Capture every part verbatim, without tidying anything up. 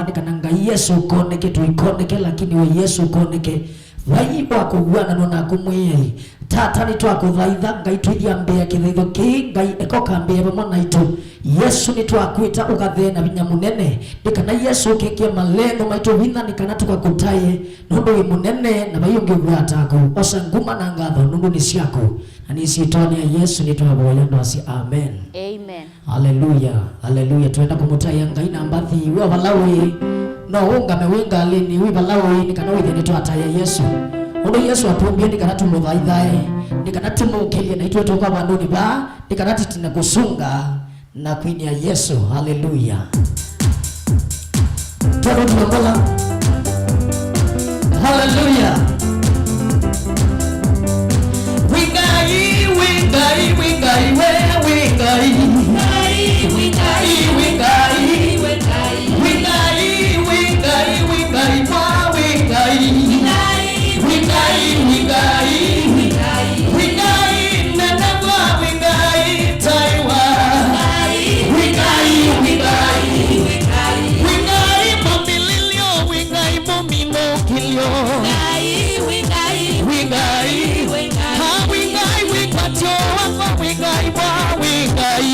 Nĩ kana Ngai Yesũ ũkoneke, tũikoneke, lakini we Yesũ ũkoneke. Vai wa kũw'ananw'a naku Mwĩai. Tata, nĩtwakũthaitha, Ngai, twĩthĩa mbee ya kĩthaitho kĩĩ, Ngai, eka ũkambĩĩe vamwe naitũ. Yesũ, nĩtwakwĩta ũkathee na vinya mũnene, nĩ kana Yesũ ũkekĩe maleno maitũ vinya, nĩ kana tũkakũtaĩe, nũndũ wĩ mũnene, na vai ũngĩ ũkwata taku. Osa nguma na ngatho, nũndũ nĩ syaku. Na nĩ syĩtwanĩ ya Yesũ nĩtwavoya, twasya, amen. Amen. Haleluya, haleluya. Twenda kũmũtaĩa Ngai na mbathi. Wĩ o vala ũĩ, no ũũngame wĩ ngalĩnĩ, wĩ vala ũĩ, nĩ kana wĩthĩe nĩtwataĩa Yesũ. Ũndũ Yesũ atũmbie nĩ kana tũmũthaithae, nĩ kana tũmũkĩlye, na ithuĩ tũka vandũnĩ vaa, nĩ kana tũtine kũsunga na kwinĩa Yesũ. Haleluya. Twende tũyongola. Haleluya. Wĩ Ngai, wĩ Ngai, wĩ Ngai, we wĩ Ngai. Wĩ Ngai, wĩ Ngai, wĩ Ngai. Wĩ Ngai, wĩ Ngai, wĩ Ngai, mwa wĩ Ngai. Wĩ Ngai, wĩ Ngai, wĩ Ngai. Wĩ Ngai, nene mwa wĩ Ngai, taiwa. Wĩ Ngai, wĩ Ngai, wĩ Ngai. Wĩ Ngai, mwambĩlĩlyo, wĩ Ngai, mũminũkĩlyo. Wĩ Ngai, wĩ Ngai, wĩ Ngai. Ah, wĩ Ngai, wĩ kwatyo wakwa, wĩ Ngai mwa, wĩ Ngai.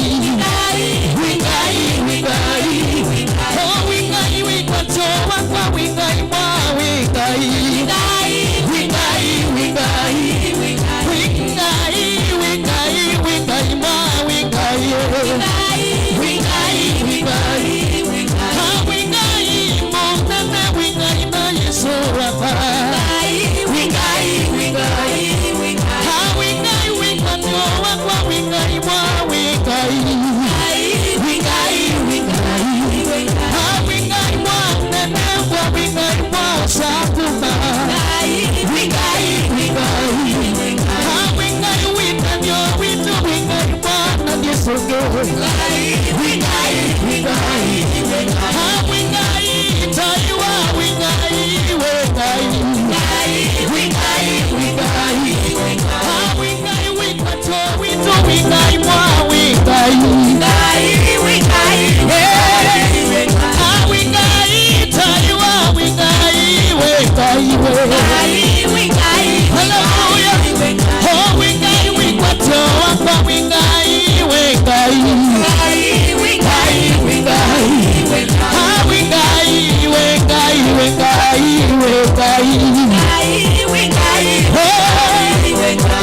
Wĩ Ngai, wĩ Ngai, wĩ Ngai. Oh, wĩ Ngai, wĩ kwatyo wakwa, wĩ Ngai mwa, wĩ Ngai. Wĩ Ngai, wĩ Ngai, wĩ Ngai. Wĩ Ngai, wĩ Ngai, wĩ Ngai mwa, wĩ Ngai. Wĩ Ngai, wĩ Ngai, wĩ Ngai. Ah, wĩ Ngai mũnene, wĩ Ngai na Yesũ wakwa. Wĩ Ngai, wĩ Ngai, wĩ Ngai. Ah, wĩ Ngai, wĩ kwatyo wakwa, wĩ Ngai mwa, wĩ Ngai. Wĩ Ngai, wĩ Ngai, wĩ Ngai. Ah, wĩ Ngai mwa nene kwa, wĩ Ngai mwa sakuma. Wĩ Ngai, wĩ Ngai, wĩ Ngai. Ah, wĩ Ngai wĩtanyo witũ, wĩ Ngai mwa na Yesũ. Wĩ Ngai, wĩ Ngai, wĩ Ngai. Ah, wĩ Ngai, taiwa, wĩ Ngai, wĩ Ngai. Wĩ Ngai, wĩ Ngai, wĩ Ngai. Ah, wĩ Ngai, wĩ kwatyo witũ, wĩ Ngai mwa, wĩ Ngai. Wĩ Ngai, wĩ Ngai, wĩ Ngai. Hey. Ah, wĩ Ngai, taiwa, wĩ Ngai, wĩ Ngai, wĩ. Wĩ Ngai, wĩ Ngai. Hallelujah. Oh, wĩ Ngai, wĩ kwatyo wakwa, wĩ Ngai, wĩ Ngai. Wĩ Ngai, wĩ Ngai, wĩ Ngai. Ah, wĩ Ngai, wĩ Ngai, wĩ Ngai, wĩ Ngai. Wĩ Ngai, wĩ Ngai. Oh.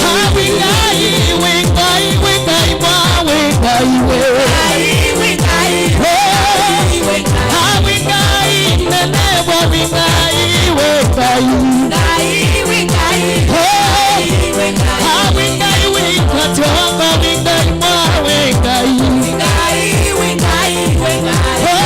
Ah, wĩ Ngai, wĩ Ngai, wĩ Ngai mwa, wĩ Ngai, wĩ. Wĩ Ngai, wĩ Ngai. Oh. Ah, wĩ Ngai, nene mwa, wĩ Ngai, wĩ Ngai. Wĩ Ngai, wĩ Ngai. Oh. Wĩ Ngai. Ah, wĩ Ngai, wĩ kwatyo wakwa, wĩ Ngai mwa, wĩ Ngai. Wĩ Ngai, wĩ Ngai, wĩ Ngai. Oh.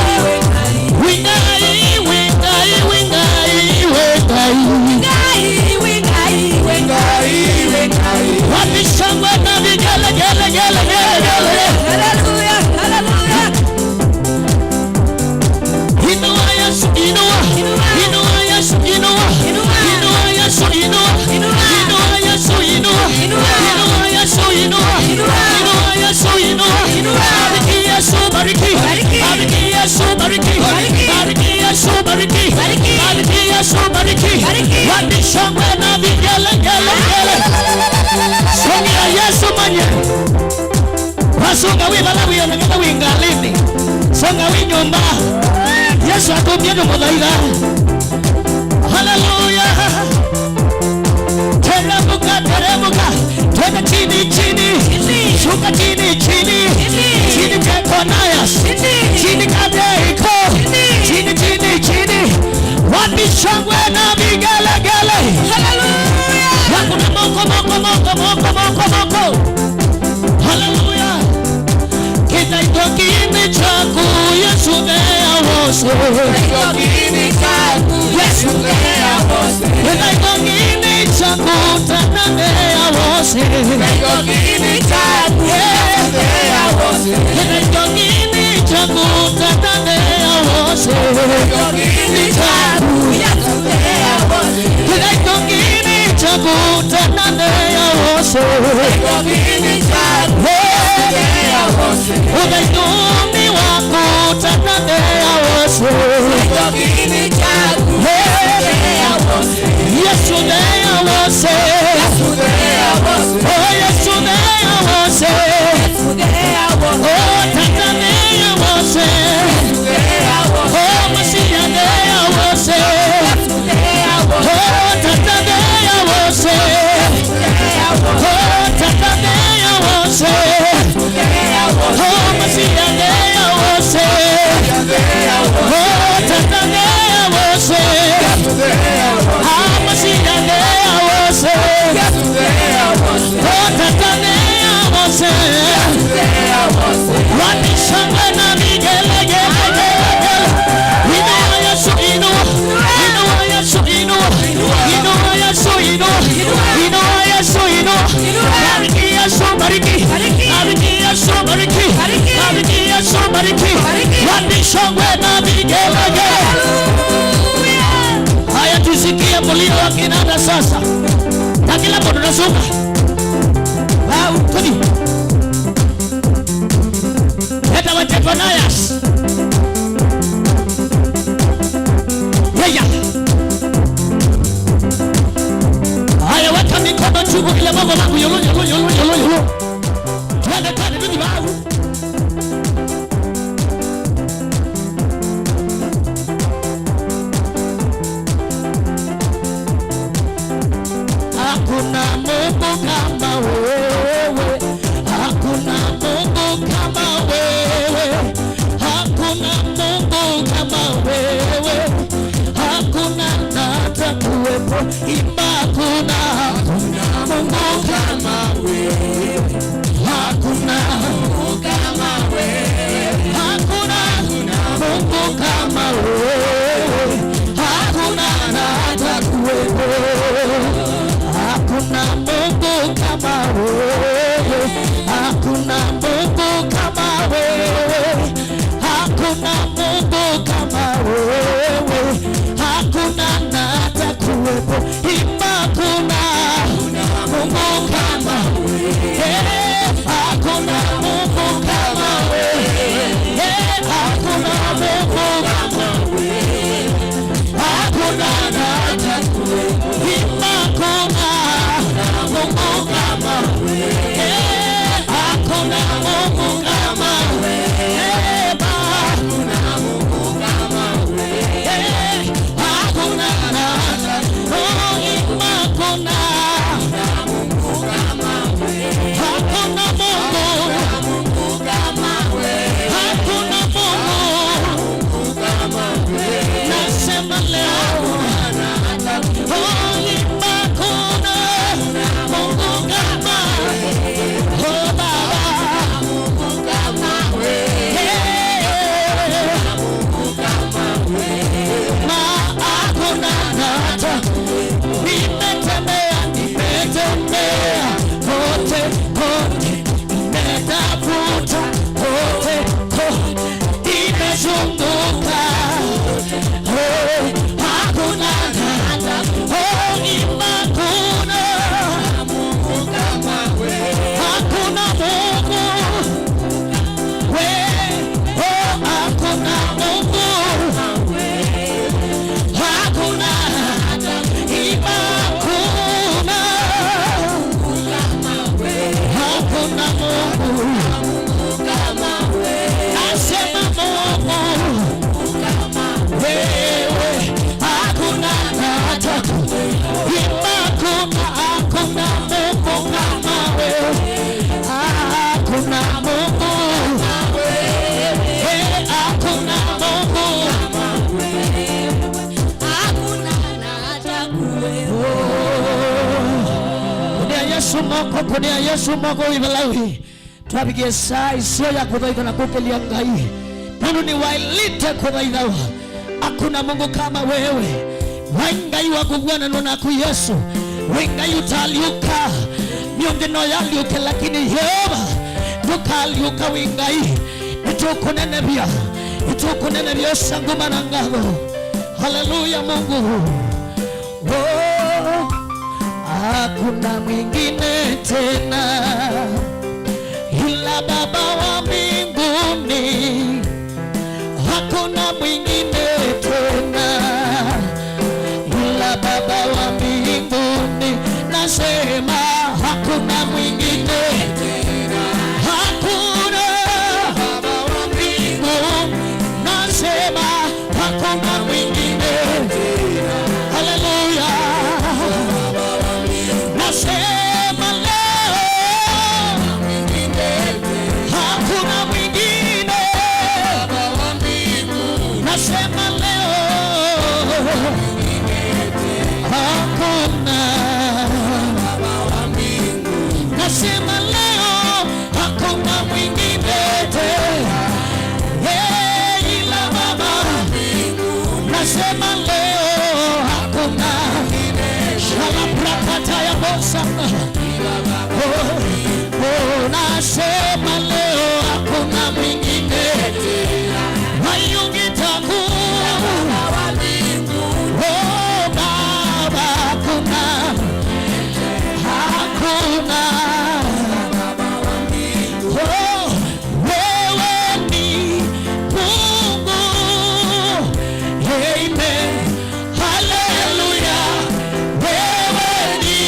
Wĩ Ngai, wĩ Ngai, wĩ Ngai, wĩ Ngai. Wĩ Ngai, wĩ Ngai, wĩ Ngai, wĩ Ngai. Wapi shangwe na vigelegele, gele, gele, gele, gele. Hallelujah, hallelujah. Inua Yesu, inua. Inua Yesu, inua. Inua Yesu, inua. Inua Yesu, inua. Inua Yesu, inua. Inua Yesu, inua. Bariki Yesu, bariki. Bariki Yesu, bariki. Bariki Yesu, bariki. Bariki Yesu, bariki. Wapi shangwe na vigelegele. Songea Yesu manye. Wasonga wĩ vala wĩ, ona kana wĩ ngalĩnĩ. Songa wĩ nyũmba. Yesu atũmbie tũmũthaitha. Haleluya. Teremuka, teremuka. Twende chini, chini. Shuka chini, chini. Chini Jericho. Chini, chini, chini. Chini, chini, chini. Wapi shangwe na vigelegele? Haleluya. Hakuna moko, moko, moko. Haleluya. Kĩthaitho kĩnĩ kyaku, Yesu, thea wose. Kĩthaitho kĩnĩ kyaku, Yesu, thea wose. Kĩthaitho kĩnĩ kyaku, Tata, thea wose. Kĩthaitho kĩnĩ kyaku, Yesu, thea wose. Kĩthaitho kĩnĩ kyaku, Tata, thea wose. Kĩthaitho kĩnĩ kyaku, Yesu, thea wose. Kĩthaitho kĩnĩ kyaku, Tata, thea wose. Kĩthaitho kĩnĩ kyaku, Yesu, thea wose. Ũthaithũni wa Kũtata nthea wose. Sitokini kyaku. Hey. Nthea wose. Yesu nthea wose. Yesu nthea wose. Oh, Yesu nthea wose. Yesu nthea wose. Oh, Tata nthea wose. Yesu nthea wose. Oh, Masia nthea wose. Yesu nthea wose. Oh, Tata nthea wose. Yesu nthea wose. Oh, Tata nthea wose. Oh, Masia nthea wose. Oh, Tata nthea wose. Ah, Masia nthea wose. Oh, Tata nthea wose. Wapi shangwe na vigelegele? Inua Yesu, inua. Inua Yesu, inua. Inua Yesu, inua. Inua Yesu, inua. Bariki Yesu, bariki. Bariki Yesu, bariki. Bariki Yesu, bariki. Wapi shangwe na vigelegele? Haleluya. Haya, tusikie mlio wa kinanda sasa. Na kila mtu tunazunga. Wow, Tony. Leta wa Jeconias. Yeya. Haya, weka mikono juu, ile mambo makuu, yulu, yulu, yulu, yulu, yulu. Twende, twende, twende, bau. Hakuna Mungu kama wewe. Hakuna Mungu kama wewe. Hakuna Mungu kama wewe. Hakuna na hata kuwepo. Imba, hakuna, hakuna Mungu kama wewe. Hakuna Mungu kama wewe. Hakuna Mungu kama wewe. Hakuna na hata kuwepo. Hakuna Mungu kama wewe. Hakuna Mungu kama wewe. Hakuna Mungu kama wewe. Hakuna na hata kuwepo. Imba, hakuna Mungu kama wewe. Eh, hakuna Mungu kama wewe. Eh, hakuna Mungu kama wewe. Hakuna na hata kuwepo. Imba, hakuna Mungu kama wewe. Eh, hakuna Mungu kama wewe. Eh, ba- Hakuna. Oh, hakuna. Hakuna Mungu. Hakuna Mungu. Nasema leo. Oh, hakuna Mungu kama. Oh, Baba. Mungu kama wewe. Hey. Mungu kama wewe. Na hakuna na hata. Nimetembea, nimetembea kote, kote. Nimetafuta kote, kote. Nimezunguka. Hey, hakuna na hata. Oh, hakuna. Mungu kama wewe. Hakuna Mungu. We, oh, hakuna Mungu. Hakuna. Hakuna. Hakuna Mungu. Nasema Mungu. Wewe, hakuna na hata. Imba, hakuna, hakuna Mungu kama wewe. Hakuna Mungu. Eh, hakuna Mungu. Hakuna na hata kuwepo. Kũnĩa Yesũ moko, kũnĩa Yesũ moko ĩvalaũi. Twavikie saa ĩseo ya kũthaitha na kũkĩlya Ngai, nũndũ nĩwaĩlĩte kũthaithawa. Hakuna Mungu kama wewe. Vai Ngai wa kũvw'ananw'a naku, Yesũ. Wĩ Ngai ũtaalyũka. Myũngĩ no yalyũke, lakini Yeova ndũkalyũka. Wĩ Ngai, nĩtũkũnenevya, nĩtũkũnenevya ũsanguma na ngatho. Haleluya, Mungu. Oh, hakuna mwingine tena ila Baba wa mbinguni. Hakuna mwingine tena ila Baba wa mbinguni, nasema hakuna mwingine tena, hakuna Baba wa mbinguni, nasema hakuna mwingine tena. Haleluya. Nasema leo hakuna mwingine. Nasema leo hakuna. Nasema leo hakuna mwingine tena. Hey, ila Baba. Nasema leo hakuna. Shalabrakata ya bosa. Oh, oh, nasema leo hakuna mwingine. Wayungitaku. Oh, Baba, hakuna. Hakuna. Oh, wewe ni Mungu. Amen. Haleluya. Wewe ni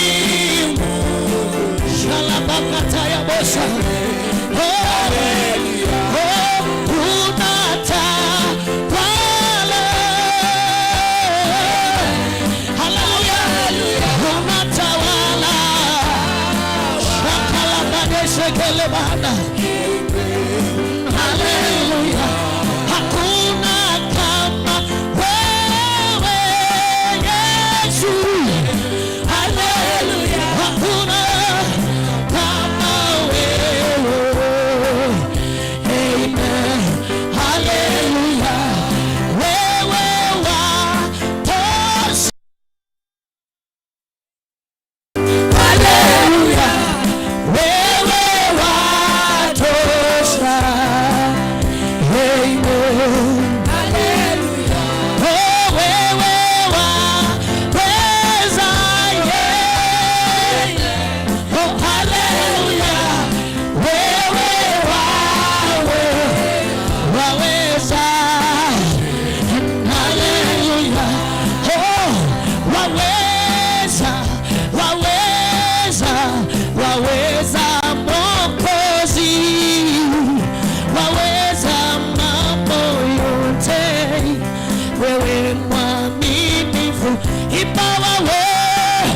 Mungu. Shalabakata ya bosa. Oh, oh, unatawala. Haleluya. Unatawala. Shakalabadesekelebana. Haleluya. Hakuna kama wewe, Yesu. Haleluya. Hakuna kama wewe. Amen. Haleluya. Wewe watosha. Haleluya. Wewe watosha. Amen. Haleluya. Oh, wewe waweza, yeah. Oh, haleluya. Wewe wawe-, waweza. Haleluya. Oh, waweza, waweza, waweza Mwokozi. Waweza mambo yote. Wewe mwaminifu. Imba wawe-,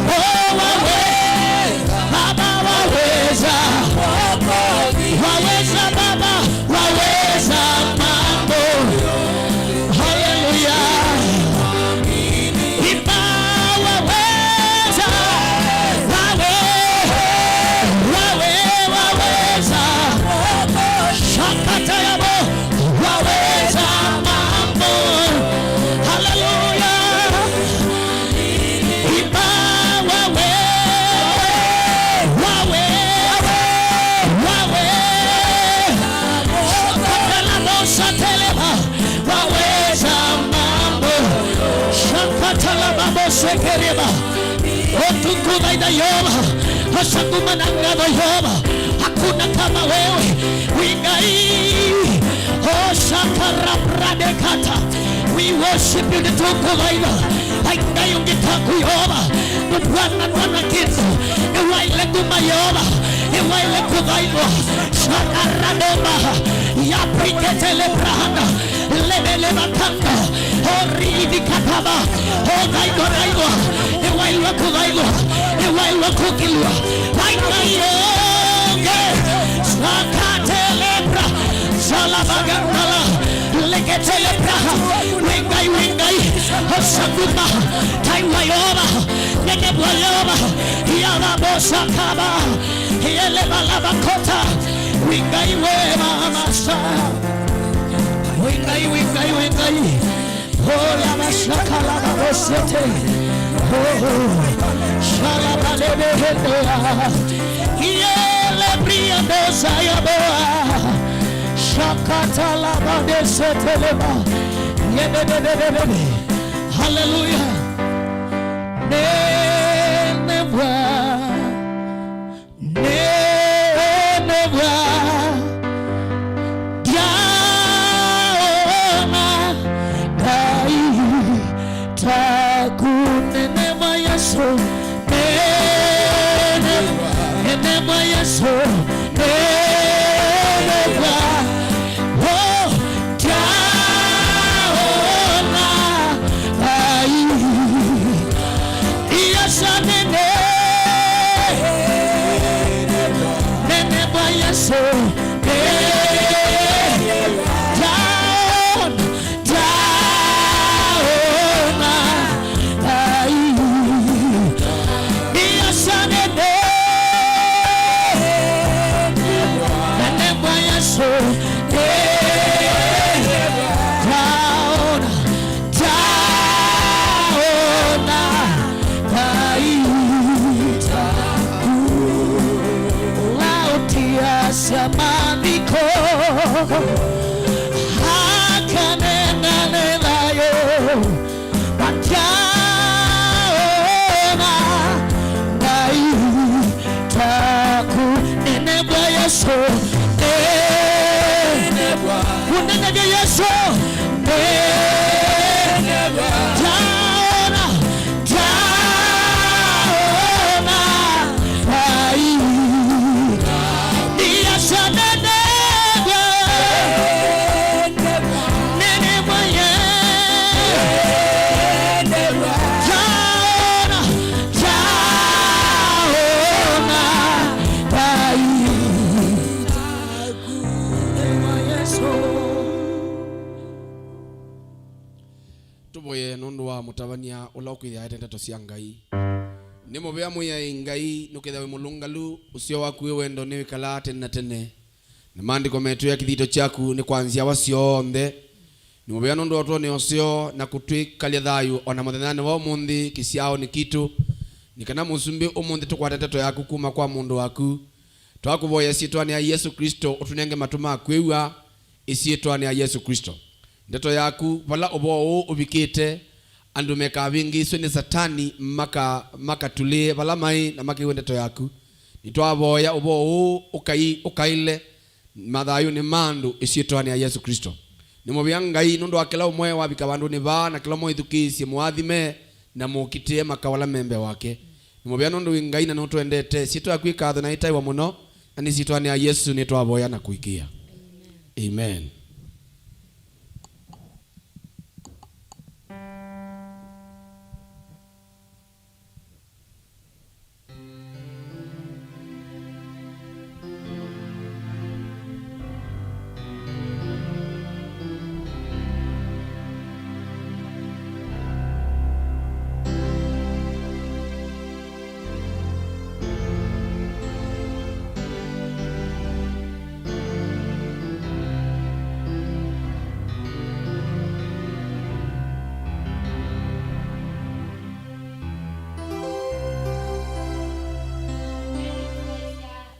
Oh, wawe-, Baba waweza. Waweza Baba, waweza mambo. Haleluya. Imba waweza. Wawe-, wawe-, waweza. Shakata yabo. Waweza mambo. Haleluya. Imba wawe, wawe, wawe. Shakatala bosa teleba. Waweza mambo. Shakatala babo sekereba. Otukuthaitha Yeova, osakumana ngatho Yeova, hakuna kama wewe, wi Ngai. Oh, shakarabradekata. We worship you, nĩtũkũthaitha. Vai Ngai ũngĩ taku Yeova, ndũtwananwa na kĩndũ. Nĩwaĩle kuma Yeova, nĩwaĩle kũthaithwa. Shakaradoma, yapiketele brahana. Lebele makanda, ori ivikataba, o thaithwa, thaithwa, nĩwaĩlwe kũthaithwa, nĩwaĩlwe kũkilwa, thaitha yonge, sakatelebra, salabagandala, leketelebra, wi Ngai, wi Ngai, osakuma, taiwa Yeova, nenebwa Yeova, yababosakaba, yelebalabakota, wi Ngai we mamasa. Wi Ngai, wi Ngai, wi Ngai. Oh, la mashaka la babosete. Oh, shala balebe hende ya. Yele bria dosa ya boa. Shakata la badesete leba. Yebebebebebe. Hallelujah. Nene bwa. Nenebwa, ya Yesu, nenegwa, nenegwa Yesu, nenegwa. Oh, ndaona, ai, Yesu nene, nenegwa Yesu, nenegwa. Ndaona, ai, Yesu nene, nenegwa Yesu, ndaona, ndaona, ai, lautia sya maandĩko, akanena nĩ thayũ. Ndaona Ngai taku, nenegwa Yesu, nenegwa. Ũnenege Yesu, nenegwa. Ndaona, ndaona Ngai. Ni Yesu nenegwa. Nene mwenye. Taona, taona, tai. Tũvoye nũndũ wa mũtavany'a ũla ũkwĩthĩa aete ndeto sya Ngai. Nĩ mũvea Mwĩai Ngai, nũkĩthĩa wĩ mũlũngalu, ũseo waku wĩ wendo nĩwĩkalaa tene na tene. Na maandĩko metwĩa kĩthito kyaku nĩ kwa nzyawa syonthe. Nĩ mũvea nũndũ wa ũtwonea ũseo na kũtwĩkalya thayũ o na mũthenyanĩ wa ũmũnthĩ kĩsyaonĩ kitũ, nĩ kana Mũsumbĩ ũmũnthĩ tũkwate ndeto yaku kuma kwa mũndũ waku. Twakũvoya syĩtwanĩ ya Yesũ Klĩsto ũtũnenge matũ ma kwĩw'a, ĩsyĩtwanĩ ya Yesũ Klĩsto. Ndeto yaku, vala ũvoo ũũ ũvikĩte, andũ mekavĩngĩĩswe nĩ Satani, maka-, makatulĩe vala maĩ na makĩw'e ndeto yaku. Nĩtwavoya ũvoo ũũ ũkai-, ũkaĩle mathayũnĩ ma andũ ĩsyĩtwanĩ ya Yesũ Klĩsto. Nĩ mũvea Ngai nũndũ wa kĩla ũmwe wavika vandũnĩ vaa na kĩla ũmwe wĩthukĩĩsye, mũathime na mũkitĩe makaũ ala me mbee wake. Nĩ mũvea nũndũ wĩ Ngai na nũtwendete. Syĩtwa yaku ĩkathwe na ĩtaĩwa mũno, na nĩ syĩtwanĩ ya Yesũ nĩtwavoya na kũĩkĩĩa. Amen.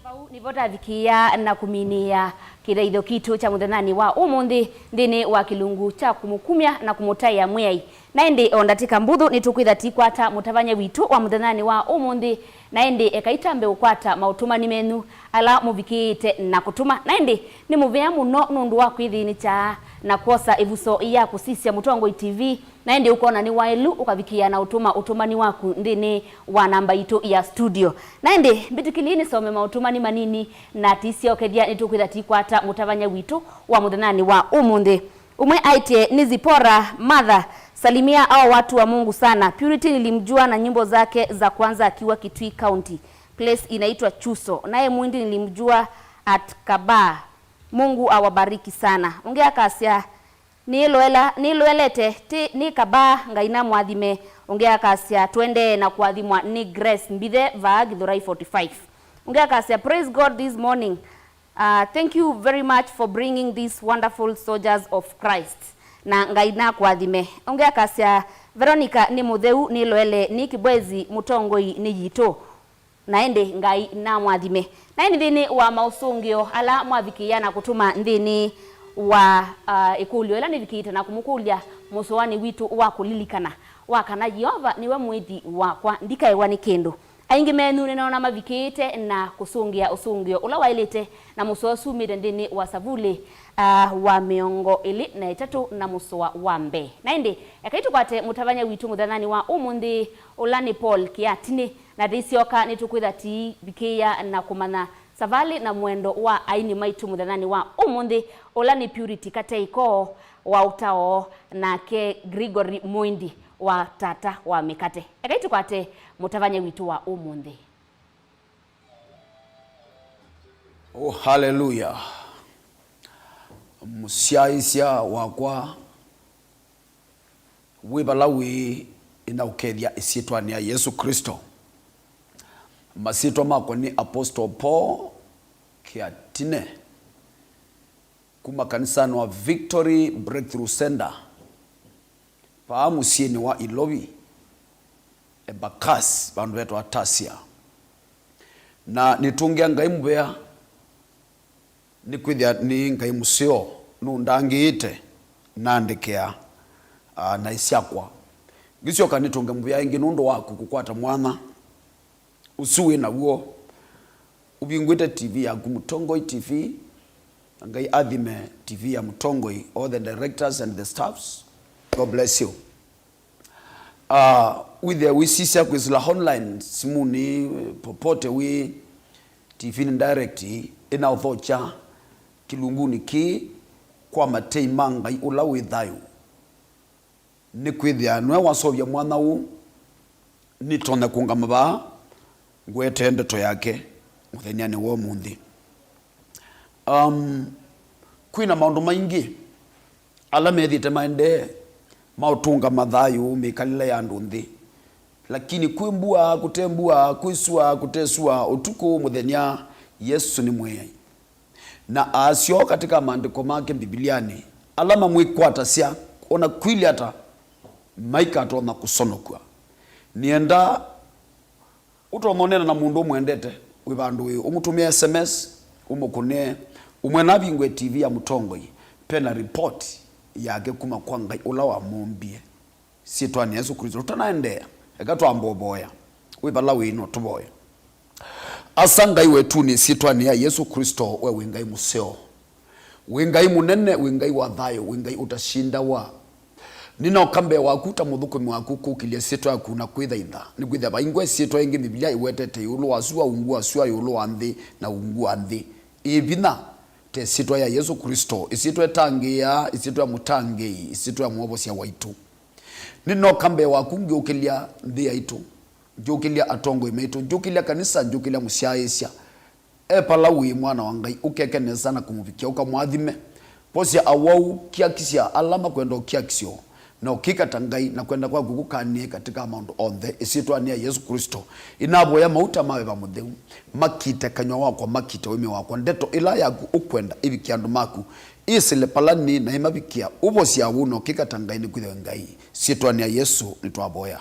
Vau nĩvo tavikĩĩa na kũminĩĩa kĩthaitho kitũ kya mũthenyanĩ wa ũmũnthĩ nthĩnĩ wa kĩlungu kya kũmũkumya na kũmũtaĩa Mwĩai. Na ĩndĩ o ndatĩka mbũthũ nĩtũkwĩtha tũikwata mũtavany'a witũ wa mũthenyanĩ wa ũmũnthĩ, na ĩndĩ ekai twambe ũkwata maũtũmani menyu ala mũvikĩĩte na kũtũma. Na ĩndĩ nĩ mũvea mũno nũndũ wa kwĩthĩnĩkya na kwosa ĩvuso ya kũsisya Mũtongoi T V, na ĩndĩ ũkona nĩ waĩlu ũkavikĩĩa na ũtũma ũtũmani waku nthĩnĩ wa namba itũ ya studio. Na ĩndĩ mbĩtĩkĩlye nĩsome maũtũmani manini na tũisyokethya nĩtũkwĩtha tũikwata mũtavany'a witũ wa mũthenyanĩ wa ũmũnthĩ. Ũmwe aĩtye nĩ Zipora, Martha, salimia hao watu wa Mungu sana. Purity nilimjua na nyimbo zake za kwanza akiwa Kitui County. Place inaitwa Chuso. Naye Mwindi nilimjua at Kabaa. Mungu awabariki sana. Ũngĩ akasya, nĩloela, nĩloelete, ti, nĩ Kabaa, Ngai namũathime. Ũngĩ akasya, tũendee na kũathimwa nĩ Grace Mbithe vaa Githurai forty-five. Ũngĩ akasya, praise God this morning. Uh, thank you very much for bringing these wonderful soldiers of Christ. Na Ngai nakũathime. Ũngĩ akasya, Veronica nĩ mũtheu, nĩloele nĩ Kĩbwezi, mũtongoi nĩ yitũ. Na ĩndĩ Ngai namũathime. Na ĩndĩ nthĩnĩ wa maũsũngĩo ala mwavikĩĩa na kũtũma nthĩnĩ wa, uh, ĩkũlyo ĩla nĩvikĩĩte na kũmũkũlya mũsoanĩ witũ wa kũlilikana, wa kana Yeova nĩwe mũĩthi wakwa, ndikaĩwa nĩ kĩndũ. Aingĩ menyu nĩnoona mavikĩĩte na kũsũngĩa ũsũngĩo ũla waĩlĩte na mũsoa ũsu umĩte nthĩnĩ wa Savuli, ah, wa mĩongo ĩlĩ na ĩtatũ na mũsoa wa mbee. Na ĩndĩ, ekai tũkwate mũtavany'a witũ mũthenyanĩ wa ũmũnthĩ, ũla nĩ Paul Kĩatinĩ, na tũisyoka nĩtũkwĩtha tũivikĩĩa na kũmanya savalĩ na mwendo wa aini maitũ mũthenyanĩ wa ũmũnthĩ, ũla nĩ Purity Kateiko wa Ũtao, nake Gregory Mũindi wa Tata wa Mĩkate. Ekai tũkwate mũtavany'a witũ wa ũmũnthĩ. Oh, haleluya. Mũsyaĩĩsya wakwa, wĩ vala wĩ, nĩnaũkethya ĩsyĩtwanĩ ya Yesũ Klĩsto. Masyĩtwa makwa nĩ Apostle Paul Kĩatine, kuma kanisanĩ wa Victory Breakthrough Center, vaa mũsyĩnĩ wa Ilovi, Embakasi, vandũ vetawa Tasia. Na nĩtũngĩa Ngai mũvea, nĩkwĩthĩa nĩ Ngai mũseo, nũndangĩĩte, na andekea, ah, naĩ syakwa. Ngĩsyoka nĩtũnge mũvea ĩngĩ nũndũ waku kũkwata mwanya ũsu wĩ naw'o ũvingũĩte T V yaku, Mũtongoi T V. Na Ngai athime T V ya Mũtongoi, all the directors and the staffs. God bless you. Ah, wĩthĩe wĩsisya kwĩsĩla online, simũnĩ, popote wĩ, T V-nĩ direct, ĩnaũthokya kĩlungunĩ kĩĩ kwa matei ma Ngai ũla wĩ thayũ. Nĩkwĩthĩa nĩwe waseũvya mwanya ũũ, nĩtonya kũũngama vaa ngwetee ndeto yake mũthenyanĩ wa ũmũnthĩ. Um, kwĩ na maũndũ maingĩ ala methĩĩte maendee maũtũngama thayũ mĩkalĩle ya andũ nthĩ. Lakini kwĩ mbua, kũte mbua, kwĩ sua, kũte sua, ũtukũ, mũthenya, Yesũ nĩ Mwĩai. Na aasyo katĩ ka maandĩko make Mbivilianĩ, ala mamwĩkwatasya o na kwĩlye ata, maikatonya kũsonokw'a. Nĩenda ũtonya ũneena na mũndũ ũmwendete wĩ vandũ wĩ, ũmũtũmĩe S M S, ũmũkũnĩe, ũmwene avingũe T V ya Mũtongoi, ve na report yake kuma kwa Ngai ũla wamũmbie. Syĩtwanĩ ya Yesũ Klĩsto. Tũtanaendeea, eka twambe ũvoya. Wĩ vala wĩ, no tũvoye. Asa Ngai wetu, nĩ syĩtwanĩ ya Yesũ Klĩsto, we wĩ Ngai mũseo. Wĩ Ngai mũnene, wĩ Ngai wa thayũ, wĩ Ngai ũtashindawa. Nĩnoka mbee waku ta mũthũkũmi waku kũkĩlya syĩtwa yaku na kwĩthaitha. Nĩkwĩthĩa vaingwe syĩtwa ĩngĩ Mbivilia ĩwetete ĩũlũ wa sua, ungu wa sua, ĩũlũ wa nthĩ, na ungu wa nthĩ. Ĩ vinya, ta ĩsyĩtwa ya Yesũ Klĩsto, ĩsyĩtwa ĩtangĩĩaa, ĩsyĩtwa ya mũtangĩĩi, ĩsyĩtwa ya mwovosya waitũ. Nĩnoka mbee waku ngyũkĩlya nthĩ yaitũ, ngyũkĩlya atongoi maitũ, ngyũkĩlya kanisa, ngyũkĩlya mũsyaĩĩsya. E vala wĩ, mwana wa Ngai, ũkeke nesa na kũmũvikĩa, ũkamwathime. Vosya awau, kiakisya ala makwenda ũkiakisyo, na ũkĩka ta Ngai, na kwenda kwaku kũkanĩe katĩ ka maũndũ onthe, ĩsyĩtwanĩ ya Yesũ Klĩsto. Ĩnavoya mauta ma Veva Mũtheu makite kanyw'a wakwa, makite ũĩmĩ wakwa, ndeto ĩla yaku ũkwenda ĩvikye andũ maku, ĩsĩle vala nĩ na ĩmavikĩa, ũvosya awau na ũkĩka ta Ngai, nĩkwĩthĩwa Ngai. Syĩtwanĩ ya Yesũ nĩtwavoya.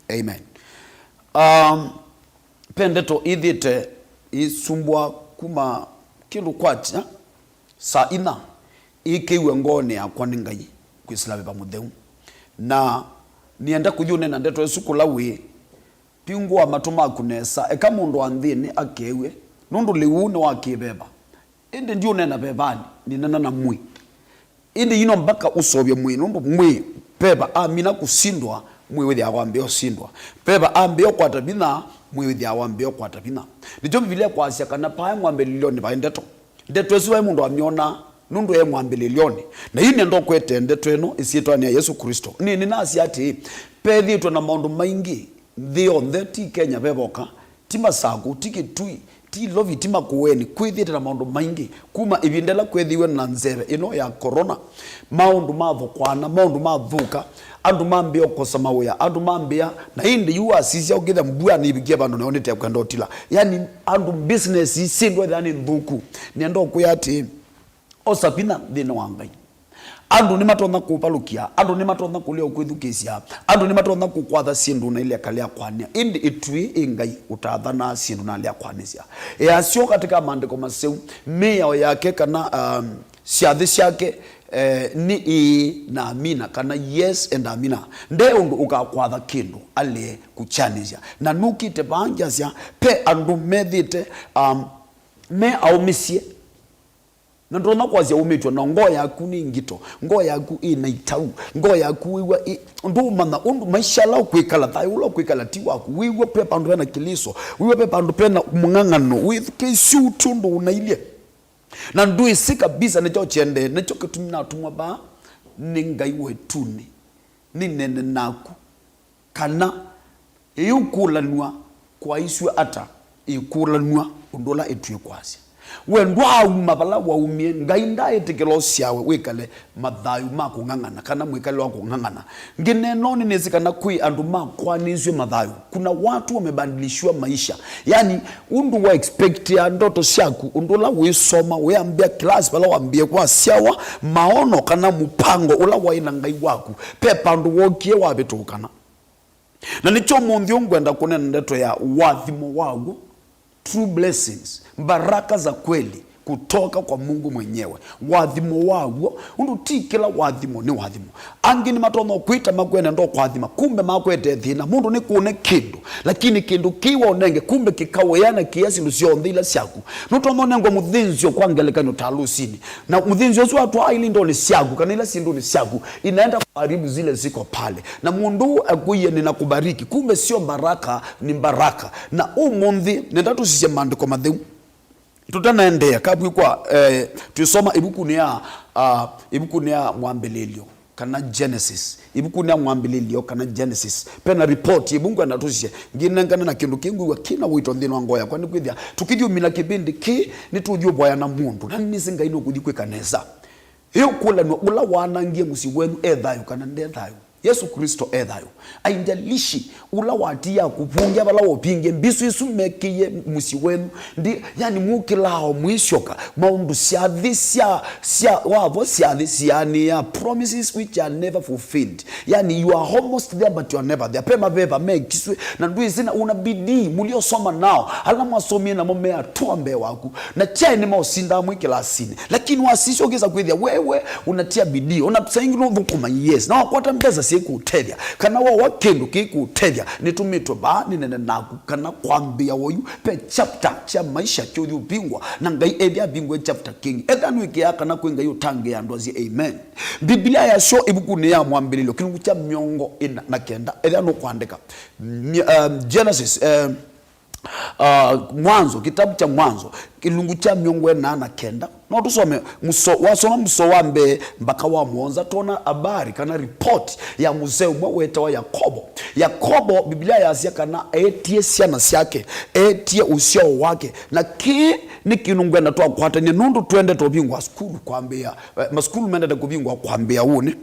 Amen. Um, ve ndeto ĩthĩte ĩisumbwa kuma kĩndũ kwakya saa inya, ĩkĩiwe ngoonĩ yakwa nĩ Ngai kwĩsĩla Veva Mũtheu. Na nĩenda kũthi ũneena ndeto ĩsu kũla wĩ. Vingũa matũ maku nesa, eka mũndũ wa nthĩnĩ akew'e, nũndũ lĩu ũũ nĩ wa kĩveva. Ĩndĩ ndiũneena vevanĩ, nĩneena na mwĩĩ. Ĩndĩ yu no mbaka ũseũvye mwĩĩ, nũndũ mwĩĩ, veva amina kũsindwa, mwĩĩ wĩthĩawa wambĩĩa ũsindwa. Veva ambĩĩa ũkwata vinya, mwĩĩ wĩthĩawa wambĩĩa ũkwata vinya. Nĩkyo Mbivilia ĩkwasya kana vaĩ mwambĩlĩlyonĩ vaĩ ndeto. Ndeto ĩsu vaĩ mũndũ amyonaa, nũndũ yaĩ mwambĩlĩlyonĩ. Na yu nĩenda ũkwete ndeto ĩno ĩsyĩtwanĩ ya Yesũ Klĩsto. Nĩ, nĩnasya atĩĩ, vethĩĩtwe na maũndũ maingĩ nthĩ yonthe, ti Kenya vevoka, ti Masakũ, ti Kitui, ti Ilovi, ti Makueni, kwĩthĩĩte na maũndũ maingĩ. Kuma ĩvinda ĩla kwethĩiwe na nzeve ĩno ya corona, maũndũ mathũkwana, maũndũ mathũka, andũ mambĩĩa ũkosa mawĩa, andũ mambĩĩa, na ĩndĩ yu wasisya ũkĩthĩa mbua nĩvikie vandũ nayo nĩtekwenda ũtila. Yani, andũ business syĩndũ ethĩa nĩ nthũku. Nĩenda ũkwĩa atĩĩ, osa vinya nthĩnĩ wa Ngai. Andũ nĩmatonya kũvalũkya, andũ nĩmatonya kũlea ũkwĩthukĩĩsya, andũ nĩmatonya kũkwatha syĩndũ ũnailea kalea kwanĩa, ĩndĩ ĩtuĩ ĩ Ngai ũtathanaa syĩndũ nalea kwanĩsya. Easyo katĩ ka maandĩko maseu, mĩao yake kana, um, syathĩ syake, eh, nĩ ĩĩ na amina, kana yes and amina. Nde ũndũ ũkakwatha kĩndũ alee kũkyanĩsya. Na nũkĩte vaa ngyasya, pe andũ methĩte, um, me aũmĩsye. Na ndũtonya kwasya umĩtw'e na ngoo yaku nĩ ngito, ngoo yaku ĩ na itau, ngoo yaku wĩw'a ĩ, ndũũmanya ũndũ maisha ala ũkwĩkala, thayũ ũla ũkwĩkala ti waku, wĩw'a pe vandũ vena kĩlĩso, wĩw'a pe vandũ vena mũng'ang'ano, wĩthukĩĩsye ũtũ ũndũ ũnailye. Na ndwĩsĩ kabisa nĩkyo kyendee, nĩkyo kĩtumi natũmwa vaa nĩ Ngai wetunĩ, nĩnene naku, kana ĩũkũlanw'a kwaisw'e ata? Ĩkũlanw'a ũndũ ũla ĩtw'ĩkwasya. We ndwaauma vala waumie, Ngai ndaaĩtĩkĩla ũsyawe wĩkale mathayũ ma kũng'ang'ana, kana mwĩkale wa kũng'ang'ana. Ngĩneena ũũ nĩnĩsĩ kana kwĩ andũ makwanĩisw'e mathayũ. Kuna watu wamebadilishiwa maisha. Yani, ũndũ wa expectia ndoto syaku, ũndũ ũla wĩsoma, wĩambĩa class vala wambie kwasyawa, maono kana mũpango ũla waĩ na Ngai waku, pe pandũ wokie wavĩtũkana. Na nĩkyo ũmũnthĩ ũũ ngwenda kũneena ndeto ya ũathimo waw'o, true blessings, baraka za kweli kutoka kwa Mungu mwenyewe. Ũathimo waw'o, ũndũ ti kĩla ũathimo nĩ ũathimo. Angĩ nĩmatonya kwĩta makwene ndo kũathima, kumbe makwete thĩna. Mũndũ nĩkũne kĩndũ, lakini kĩndũ kĩu waũnenge, kumbe kĩkawĩa na kĩya syĩndũ syonthe ila syaku. Nũtonya ũnengwa mũthĩnzĩo kwa ngelekany'o ta lũsinĩ. Na mũthĩnzĩo ũsu watwaa ili ndonĩ syaku, kana ila syĩndũnĩ syaku, inaenda kuharibu zile ziko pale. Na mũndũ ũũ akwĩie, "Ninakubariki," kumbe sio baraka, ni baraka. Na ũmũnthĩ, nenda tũsisye maandĩko matheu. Tũtanaendeea, kabwĩ kwa, eh, twĩsoma ĩvukunĩ ya, ah, ĩvukunĩ ya Mwambĩlĩlyo, kana Genesis. Ĩvukunĩ ya Mwambĩlĩlyo, kana Genesis. Pena report, ĩvu ngwenda tũsisye. Ngĩnengane na kĩndũ kĩngwĩw'a kĩna ũito nthĩnĩ wa ngoo yakwa, nĩkwĩthĩa tũkĩthiũmina kĩvĩndĩ kĩ, nĩtũthiũvoya na mũndũ. Na nĩnĩsĩ Ngai nũkũthi kwĩka nesa. Ĩũkũlanw'a, ũla waanangie mũsyĩ wenyu e thayũ kana nde thayũ? Yesu Kristo e thayũ. Aindalishi ũla watia kũvũngĩa vala waũvingie, mbisũ isu mekĩie mũsyĩ wenyu. Ndi, yani, mũkĩlaa o mũisyoka. Maũndũ syathi sya, sya, wavo syathi sianĩa, promises which are never fulfilled. Yani, you are almost there but you are never there. Pe maveva mekiswe, na ndwĩsĩ na una bidii, mũliosoma nao, ala mwasomie namo me atũa mbee waku. Na kyaĩ nĩmaũsindaa mwĩ kĩlasinĩ. Lakini wasisya ũkĩsa kwĩthĩa wewe unatia bidii, ona saa ingĩ nũthũkũma, yes, na wakwata mbesa syĩkũũtethya, kana wawa kĩndũ kĩkũũtethya, nĩtũmĩtwe vaa nĩnene naku, kana kwambĩa oyu, pe chapter kya maisha kĩũthi ũvingwa, na Ngai ethĩa avingwe chapter kĩngĩ. Ethĩa nĩwĩkĩaa kana kwĩ Ngai ũtangĩĩa andũ asu, amen. Biblia yasyo ĩvukunĩ ya Mwambĩlĩlyo, kĩlungu kya mĩongo ĩna na kenda, ethĩa nũkwandĩka. Mi-, um, Genesis, um, uh, Mwanzo, kitabu kya Mwanzo, kĩlungu kya mĩongo ĩna na kenda. No tũsome mũso-, wasoma mũso wa mbee mpaka wa mũonza, twona habari kana report ya mũsee ũmwe wetawa Yakobo. Yakobo, Biblia yasya kana eetie syana syake, eetie ũsyao wake, na kĩĩ nĩ kĩndũ ngwenda twakwatany'a, nũndũ twendete ũvingwa sukulu kwambĩĩa, eh, masukulu mendete kũvingwa kwambĩĩa ũnĩ.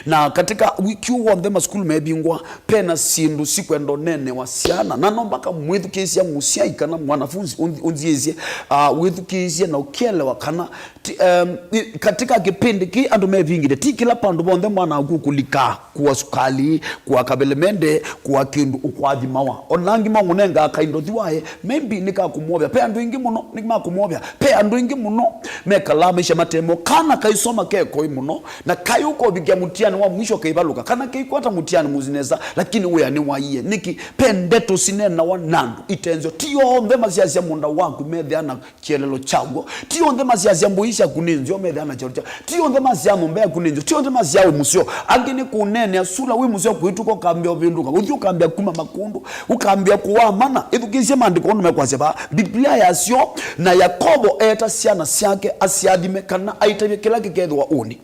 Na katika wiki ũũ w'onthe masukulu mevingwa, pena syĩndũ sikwenda ũneenewa syana. Na no mpaka mwĩthukĩĩsya mũsyai kana mwanafunzi ũnthi-, ũnziĩsye, ah, wĩthukĩĩsye na ũkĩelewa kana ti, em, i-, katika kĩpindi kĩ andũ mevingĩte, ti kĩla pandũ vonthe mwana waku ũkũlika, kũa sukali, kũa kavelemende, kũa kĩndũ ũkũathimawa. Ona angĩ maũnengaa kaindo thiwae, maybe nĩ ka kũmwovya. Pe andũ aingĩ mũno nĩ ma kũmwovya. Pe andũ aingĩ mũno mekalaa maisha matemo. Kana kaisoma kekoi mũno, na kai ũkovikĩa mũtiani wa mwisho kaivalũka, kana kaikwata mũtiani mũsi nesa, lakini wĩa nĩwaie. Nĩkĩ? Pe ndeto sineenawa na andũ itenzyo. Ti onthe masyasya mũũnda waku methĩa na kĩelelo kyaw'o. Ti onthe masyasya mbũi syaku nĩ nzeo methĩa na kyelelo kya. Ti onthe masyaa nyũmba yaku nĩ nzeo. Ti onthe masyaa wĩ mũseo. Angĩ nĩ kũneenea sula wĩ mũseo, kwĩtuka ũkambĩa ũvĩndũka. Ũthi ũkambĩa kuma makũndũ. Ũkambĩa kũwamana. Ĩthukĩĩsye maandĩko ũndũ mekwasya vaa. Biblia yasyo, na Yakobo eeta syana syake asyathime kana aitavye kĩla kĩkethĩwa ũnĩ.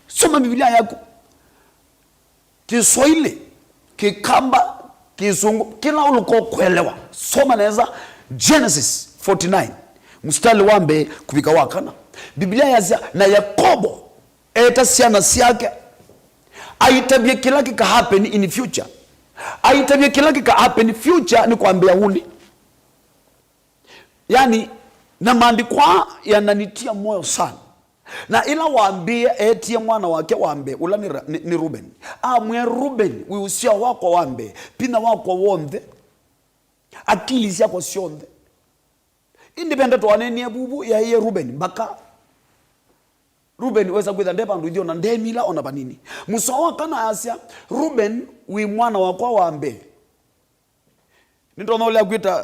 Soma Biblia yaku. Kiswahili, Kikamba, Kisungu, kila ũlũko kũelewa. Soma nesa Genesis forty-nine, mstari wa mbee kũvika wa kana. Biblia yasya, na Yakobo eeta syana syake, aitavye kĩla kĩka happen in future. Aitavye kĩla kĩka happen future nĩ kwambĩa ũnĩ. Yani, na maandĩko aa yananitia moyo sana. Na ĩla wambĩĩe, eetie mwana wake wa mbee, ũla nĩ Ra-, nĩ, nĩ Rubeni. Amwĩa, "Rubeni, wĩ ũsyao wakwa wa mbee, vinya wakwa w'onthe, akili syakwa syonthe." Ĩndĩ ve ndeto waneenie vuvu yaĩe Rubeni mbaka Ruben wesa kwĩtha nde vandũ ithyĩ ona ndemila ona vanini. Mũsoa wa kana asya, Ruben wĩ mwana wakwa wa mbee. Nĩndonya ũlea kwĩta,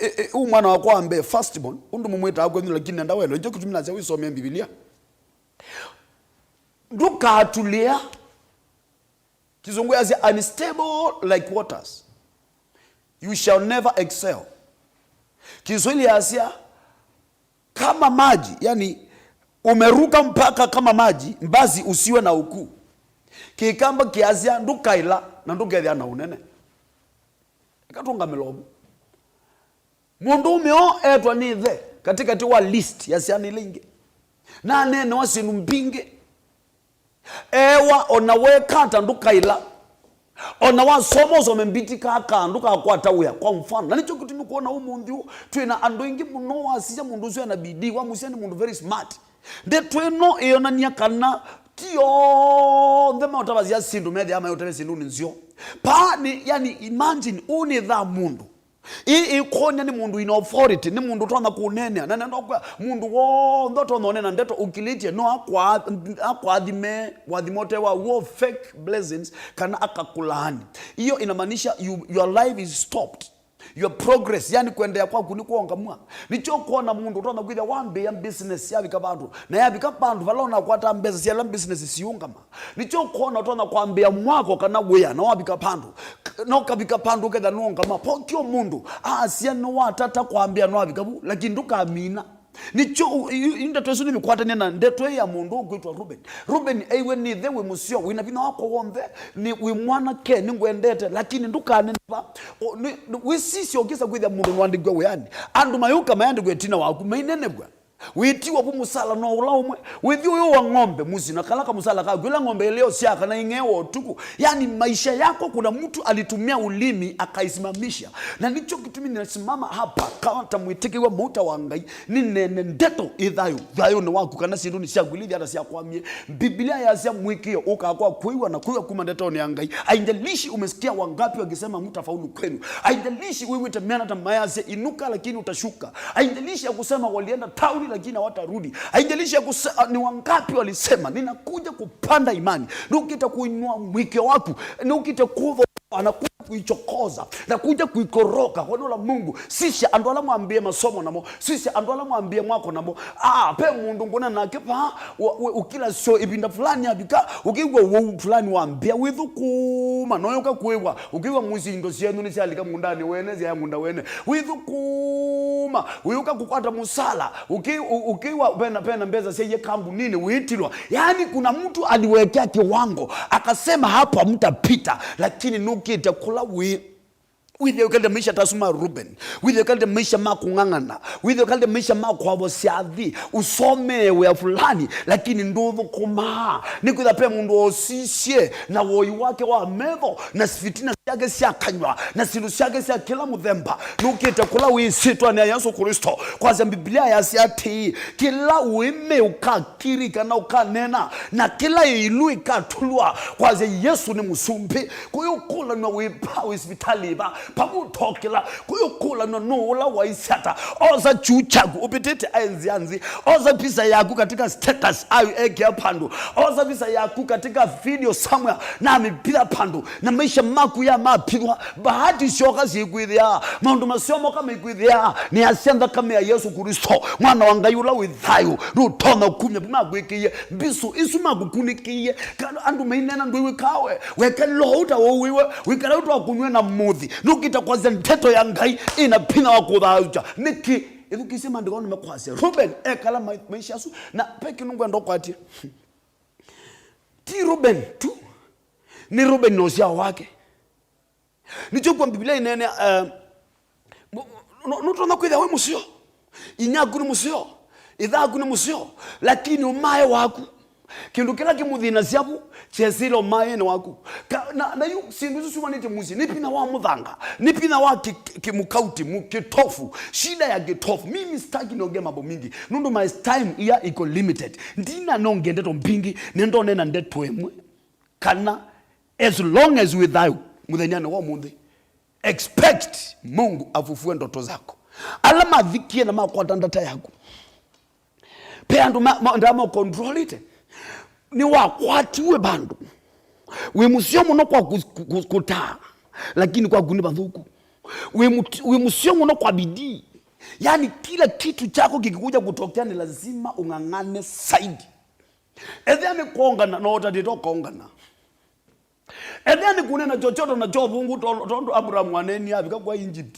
e, e, e, ũũ mwana wakwa wa mbee, firstborn, ũndũ mũmwĩtaa kwenyu, lakini nenda welwe. Nĩkyo kĩtumi nasya wĩsomee Mbivilia. Ndũkatulĩa. Kĩsũngũ yasya, "Unstable like waters, you shall never excel." Kiswahili yasya, "Kama maji, yani umeruka mpaka kama maji, basi usiwe na ukuu." Kĩkamba kĩasya, "Ndũkaĩla na ndũkethĩa na ũnene." Eka tũngamĩle ũvu. Mũndũũme ũũ etwa nĩ ĩthe katĩkatĩ wa list ya syana ila ingĩ, na aneenewa syĩndũ mbingĩ. Ewa, ona weka ata ndũkaĩla, ona wasoma ũsome mbiti kaka ndũkakwata wĩa, kwa mfano. Na nĩkyo kĩtumi kuona ũmũnthĩ ũũ twĩ na andũ aingĩ mũno, wasisya mũndũ ũsu ena bidii, wamũsya nĩ mũndũ very smart. Ndeto ĩno ĩonany'a kana ti onthe maũtavasya syĩndũ methĩawa mayũtavya syĩndũnĩ nzeo. Paa nĩ, yani, imagine, ũũ nĩ thaa mũndũ. Ĩĩ ĩkwony'a nĩ mũndũ in authority, nĩ mũndũ ũtonya kũneenea. Na nenda kwĩa mũndũ w'onthe ũtonya ũneena ndeto ũkilĩtye no akwa-, akwathime, wathimo ũte wa w'o, fake blessings, kana akakulaani. Hiyo inamaanisha you, your life is stopped. Your progress, yani kwendeea kwaku nĩ kwongamwa. Nĩkyo ũkwona mũndũ ũtonya kwĩthĩa wambĩĩa business yavika vandũ, na yavika vandũ vala ũnakwata mbesa sya ila business siũngama. Nĩkyo ũkwona ũtonya kwambĩĩa mwako kana wĩa, na wavika vandũ, k-, na ũkavika vandũ ũkethĩa nũngama. Pokyo mũndũ asya nĩwatata kwambĩĩa nĩwavika vu, lakini ndũkamina. Nĩkyo ũ-, i-, i-, ndeto ĩsu nĩmĩkwatanie na ndeto ĩ ya mũndũ ũkwĩtwa Ruben. Ruben aiwe nĩ ĩthe wĩ mũseo, wĩna vinya wakwa w'onthe, nĩ wĩ mwanake, nĩngwendete, lakini ndũkaneneva. O, nĩ, nĩ, wĩsisya ũkĩsa kwĩthĩa mũndũ nũandĩkwe wĩanĩ. Andũ mayũka mayandĩkwe ĩtina waku, mainenevw'a. Wĩtiwa vu mũsala no ũla ũmwe. Wĩthi ũyũ wa ng'ombe mũsyĩ na kala kamũsala kaku, ĩla ng'ombe ĩleo sya kana ing'ewa ũtukũ. Yani maisha yako kuna mtu alitumia ulimi akaisimamisha. Na nĩkyo kĩtumi ninasimama hapa kama ta mwĩtĩkĩw'a mũuta wa Ngai, nĩneene ndeto ĩ thayũ, thayũnĩ waku kana syĩndũnĩ syaku ila ithiata syakwamie. Mbivilia yasya mwĩkĩo ũkaa kwa kwĩw'a na kwĩw'a kuma ndetonĩ ya Ngai. Haijalishi umesikia wangapi wakisema mtafaulu kwenu. Haijalishi wĩw'ĩte meana ta mayasya inuka lakini utashuka. Haijalishi ya kusema walienda tauni lakini hawatarudi. Haijalishi ya kuse-, ni wangapi walisema, "Ninakuja kupanda imani." Nũkĩte kũinua mwĩkĩo waku. Nũkĩte kũtho-, na kuja kuichokoza, na kuja kuikoroka. Kwa neno la Mungu, sisya andũ ala mwambie masomo namo, sisya andũ ala mwambie mwako namo. Ah, pe mũndũ ngũna nake pa, wa, wa, ũkila syo ĩvinda fulani avika, ũkĩw'a ũwau fulani wambia, wĩthũkũma, noyoka kwĩw'a, ũkĩw'a mũsyĩ indo syenyu nĩsyalika mũndani wene, syaya mũnda wene. Wĩthũkũma, wĩũka kũkwata mũsala, ũkĩ-, ũ-, ũkĩw'a pena, pena mbesa syaie kambuninĩ, wĩtilwa. Yaani, kuna mtu aliwekea kiwango, akasema, "Hapa mtapita," lakini nũkĩte kũla wĩ. Wĩthĩe ũkalĩte maisha ta asu ma Ruben. Wĩthĩe ũkalĩte maisha ma kũng'ang'ana. Wĩthĩe ũkalĩte maisha ma kwavosya athi. Ũsomee wĩa fulani, lakini ndũthũkũmaa. Nĩkwĩtha pe mũndũ osisye na woi wake wa metho, na fitina syake sya kanyw'a, na syĩndũ syake sya kĩla mũthemba. Nũkĩte kũla wĩ ĩsyĩtwanĩ ya Yesũ Klĩsto. Kwasya Mbivilia yasya atĩĩ, kĩla ũĩmĩ ũkakirika na ũkanena, na kĩla ĩilu ĩkatulwa, kwasya Yesũ nĩ mũsumbĩ. Kũyũkũlanw'a wĩ pa, wĩ sivitalĩ va, pamwe ũtokĩla. Kũyũkũlanw'a nũũ ũla waisye ata. Osa kyuu kyaku ũvĩtĩte aĩ nzĩa nzĩ. Osa visa yaku katika status ayo ekĩa pandũ. Osa visa yaku katika video somewhere na amĩvitha pandũ. Na maisha maku ya mapithwa, bahati syoka syĩkwĩthĩa. Maũndũ maseo moka maikwĩthĩa. Nĩasya nthakame ya Yesũ Klĩsto, Mwana wa Ngai ũla wĩ thayũ, nũtonya kumya vu makwĩkĩie. Mbisũ isu makũkunĩkĩie. Kana andũ mainena ndwĩw'ĩkaa we. Wekela ũu ta wauĩwe, wĩkala ũu ta wakũnyw'e na mũthi. Nũkĩte kwasya ndeto ya Ngai ĩna vinya wa kũthaũkya. Nĩkĩ? Ĩthukĩĩsye maandĩko nĩmekwasya. Ruben ekala ma-, maisha asu, na pe kĩndũ ngwenda ũkwatye. Ti Ruben tu, nĩ Ruben na ũsyao wake. Nĩkyo kwa Mbivilia ĩneenea, eh, mu-, nu-, nũtonya kwĩthĩa wĩ mũseo. Inyaku nĩ mũseo. Ĩthaku nĩ mũseo. Lakini ũmae waku, kĩndũ kĩla kĩmũthĩnasya vu, kyesĩla ũmaenĩ waku. Ka-, na, na yu syĩndũ isu syumanĩtye mũsyĩ. Nĩ vinya wa mũthanga. Nĩ vinya wa kĩ-, kĩ-, kĩmũkauti, mũ-, kĩtofu. Shida ya kĩtofu. Mimi sitaki niongee mambo mingi. Nũndũ my time here iko limited. Ndina nonge ndeto mbingĩ. Nĩndonena ndeto ĩmwe. Kana, as long as wĩ thayũ, mũthenyanĩ wa ũmũnthĩ, expect Mungu afufue ndoto zako. Ala mathikie na makwata ndata yaku. Pe andũ ma, ma, ndaa ma controlite. Nĩwakwatiwe vandũ. Wĩ mũseo mũno kwa ku-, ku-, ku-, kũtaa, lakini kwaku nĩ vathũku. Wĩ mũt-, wĩ mũseo mũno kwa bidii. Yaani, kila kitu chako kikikuja kutokea, ni lazima ung'ang'ane zaidi. Ethĩa nĩ kũongana, no ũtatĩte ũkongana. Ethĩa nĩ kũnena chochote na chovungu, to-, tondũ Abraham aneni avika kwa Egypt.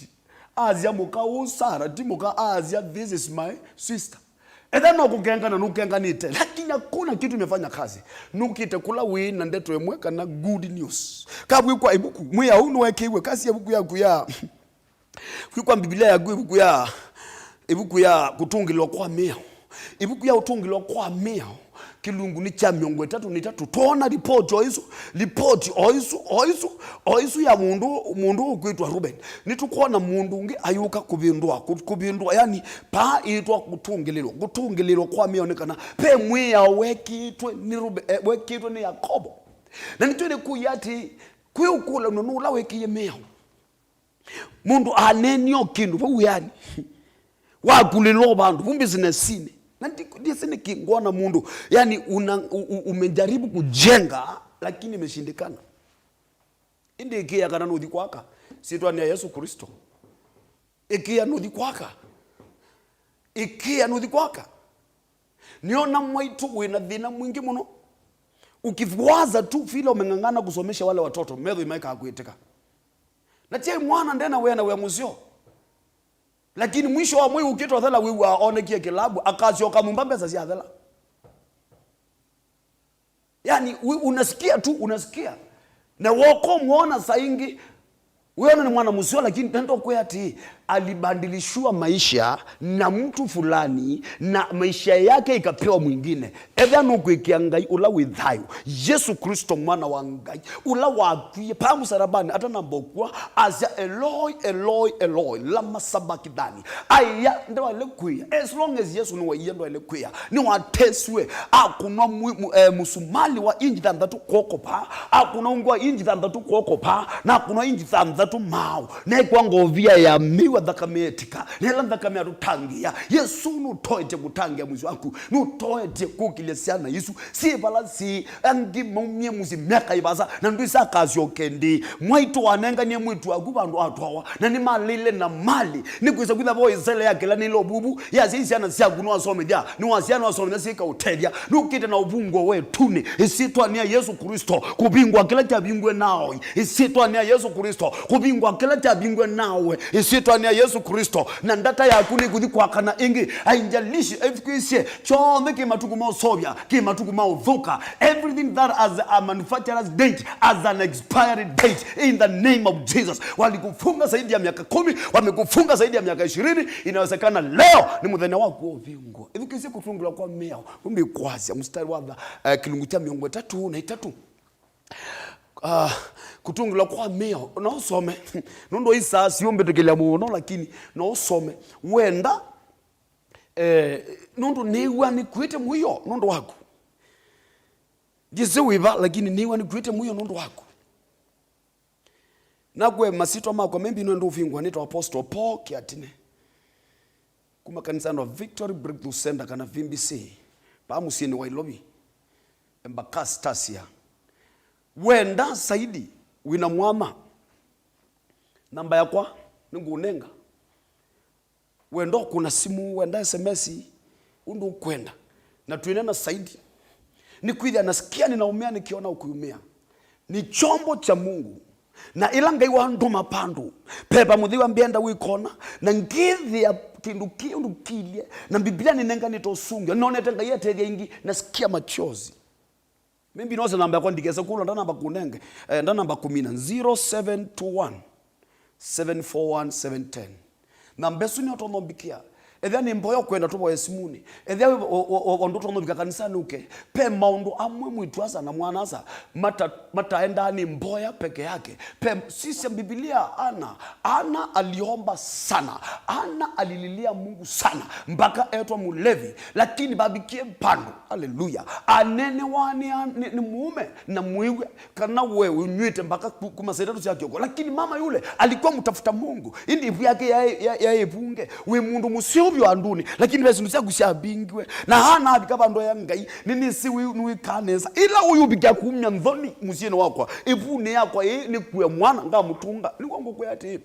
Asya mũka ũũ Sara, ti mũka, asya, "This is my sister." Ethĩa no kũkengana, nũkenganĩte. Lakini hakuna kitu imefanya kazi. Nũkĩte kũla wĩ na ndeto ĩmwe kana good news. Kavwĩkwa ĩvuku, mwĩao ũũ nĩwekĩiwe kasi ĩvuku yaku ya Kwĩkwa Mbivilia yaku ĩvuku ya, ĩvuku ya kũtũngĩlwa kwa mĩao. Ĩvuku ya kũtũngĩlwa kwa mĩao, kĩlungu nĩ kya mĩongo ĩtatũ na itatũ. Twoona ripoti o ĩsu, ripoti o ĩsu, o ĩsu, o ĩsu ya mũndũ, mũndũ ũkwĩtwa Reuben. Nĩtũkwona mũndũ ũngĩ ayũka kũvĩndũa, kũ-, kũvĩndũa, yani, paa ĩtwa kũtũngĩlĩlwa, kũtũngĩlĩlwa kwa mĩao nĩ kana ve mwĩao wekĩtwe nĩ Reuben, eh, wekĩtwe nĩ Yakobo. Na nĩtwĩle kũia atĩ, kwĩ ũkũlano nĩ ũla wekĩie mĩao. Mũndũ aneenio kĩndũ vau wĩanĩ, wakulĩlwa vandũ vu businessinĩ. Na ndi-, ndĩsĩ nĩkĩ ngwona mũndũ, yani, una-, u-, u-, umejaribu kujenga, lakini imeshindikana. Ĩndĩ ĩkĩĩa kana nũthi kwaka, syĩtwanĩ ya Yesu Kristo. Ĩkĩĩa nũthi kwaka. Ĩkĩĩa nũthi kwaka. Nĩona mwaitũ wĩna thĩna mwingĩ mũno. Ukiwaza tu vile umeng'ang'ana kusomesha wale watoto, metho imaikakwĩtĩka. Na tie mwana ndena wĩa na wĩa mũseo. Lakini mwisho wa mwei ũkĩtothela wĩw'aa onekie kĩlabu, akasyoka mumba mbesa syathela. Yani, wi-, unasikia tu, unasikia. Na woko mwona saa ingĩ, wewe ni mwana mũseo, lakini nenda kwĩa ati, alibadilishiwa maisha na mtu fulani, na maisha yake ikapewa mwingine. Ethĩa nũkwĩkĩa Ngai ũla wĩ thayũ, Yesu Kristo mwana wa Ngai, ũla wakwie paa mũsalabani atanamba ũkw'a, asya, "Eloi, Eloi, Eloi, lama sabakithani?" Aya, ndwaĩle kwĩa. As long as Yesu nĩwaia, ndwaĩle kwĩa. Nĩwatesiwe, akũnwa mu-, mu-, eh, mũsumali wa inji thanthatũ kw'oko paa, akũnwa ũngĩ wa inji thanthatũ kw'oko paa, na akũnwa inji thanthatũ maaũ. Nekwa ngovia ya mĩwa, nthakame ĩtika, na ĩla nthakame yatũtangĩĩa. Yesu nũtoetye kũtangĩa mwĩsĩ waku, nũtoetye kũkĩlya syana isu syĩ vala syĩ, angĩ maumie mũsyĩ myaka ĩvasa, na ndwĩsa akasyoke ndĩ. Mwaitũ wanenganie mwĩĩtu waku vandũ atwawa, na nĩmalĩle na mali, nĩkwĩsa kwĩtha vo ĩsele yakĩlanĩle ũvuvu, yasya isyana syaku nĩwasomethya, nĩwasya nĩwasomethya syĩka ũtethya, nũkĩte na ũvungwa wetunĩ, ĩsyĩtwanĩ ya Yesu Kristo, kũvingwa kĩla kyavingwe naoi, ĩsyĩtwanĩ ya Yesu Kristo, kũvingwa kĩla kyavingwe nawe, ĩsyĩtwanĩ ya Yesu Kristo, na ndata yaku nĩkũthi kwakana ĩngĩ, ainjalishi, ĩthukĩĩsye, kyonthe kĩ matukũ ma ũseũvya, kĩ matukũ ma ũthũka, everything that has a manufacturer's date, has an expiry date, in the name of Jesus. Walikufunga zaidi ya miaka kumi, wamekufunga zaidi ya miaka ishirini, inawezekana leo nĩ mũthenya waku wa ũvingwa. Ĩthukĩĩsye kũtũngĩlwa kwa mĩao, kumbi kwasya, mstari wa tha-, eh, kĩlungu kya mĩongo ĩtatũ na itatũ. Ah, kũtũngĩlwa kwa mĩao, no ũsome. Nũndũ isaa siũmbĩtĩkĩlya mũno, lakini no ũsome. Wenda, eh, nũndũ nĩw'a nĩkwĩte mũio nũndũ waku. Ndĩsĩ wĩva, lakini nĩw'a nĩkwĩte mũio nũndũ waku. Nakwe masyĩtwa makwa, maybe no ndũvingwa, nĩtawa Apostle Paul Kĩatine, kuma kanisanĩ wa Victory Breakthrough Center kana V B C, paa mũsyĩnĩ wa Ilovi, Embakasi Tasia. Wenda zaidi, wĩna mwama, namba yakwa nĩngũnenga. Wenda ũkũna simũ, wenda S M S, ũndũ ũkwenda. Na twĩnena zaidi. Nĩkwĩthĩa nasikia ninaumia nikiona ukiumia. Ni chombo cha Mungu. Na ĩla Ngai wandũma vandũ, Veva Mũtheu ambĩa enda wĩkona, na ngĩthĩa kĩndũ kĩu ndũkilye, na Biblia nĩnenganĩte ũsungio, nonete Ngai atethya ingĩ, nasikia machozi. Maybe nose namba yakwa ndikese kũlwa, ndanamba kũnenge, eh, ndanamba kũmina, zero seven two one, seven four one, seven ten. Namba ĩsu nĩyo ũtonya ũmbikĩa. Ethĩa nĩ mboya ũkwenda tũvoye simũnĩ. Ethĩa wĩ o-, o-, o-, ũndũ ũtonya ũvika kanisanĩ ũke. Ve maũndũ amwe mwĩĩtu-a-asa na mwana-a-asa mata-, mataendaa nĩ mboya peke yake. Ve, sisya Biblia, Ana. Ana aliomba sana. Ana alililia Mungu sana. Mpaka etwa mũlevi. Lakini vavikie vandũ. Haleluya. Anenewa nĩ, nĩ, nĩ mũũme na mũiw'e kana we ũnyw'ĩte mpaka ku-, kuma saa itatũ sya kĩoko. Lakini mama yule alikuwa mtafuta Mungu. Ĩndĩ ĩvu yake yaĩ, ya-, yaĩ ĩvunge. Wĩ mũndũ mũseo yo andũnĩ, lakini ve syĩndũ syaku syambingiwe. Na Hana avika vandũ ya Ngai, nĩnĩsĩ wĩ nĩwĩkaa nesa. Ĩla ũyũvikĩa kumya nthoni mũsyĩnĩ wakwa, ĩvunĩ yakwa ĩĩ nĩkue mwana ngamũtũnga. Nĩw'o ngũkwĩa atĩĩ,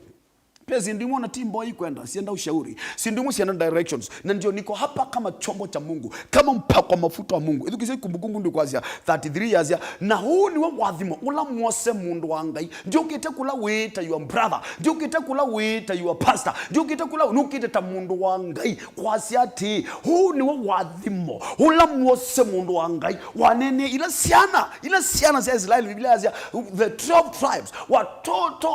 ve syĩndũ imwe ona ti mboya ikwenda, syenda ushauri. Syĩndũ imwe syenda directions. Na ndio niko hapa kama chombo cha Mungu, kama mpakwa mafuta wa Mungu. Ĩthukĩĩsya Kumbukumbu ndikwasya thirty-three yasya, na ũũ nĩw'o ũathimo ũla mwose mũndũ wa Ngai. Ndiũkĩte kũla wĩĩta your brother. Ndiũkĩte kũla wĩĩta your pastor. Ndiũkĩte kũla, nũkĩte ta mũndũ wa Ngai. Kwasya atĩĩ, ũũ nĩw'o ũathimo ũla mwose mũndũ wa Ngai waneenie ila syana, ila syana sya Isilaeli. Biblia yasya, the twelve tribes, watoto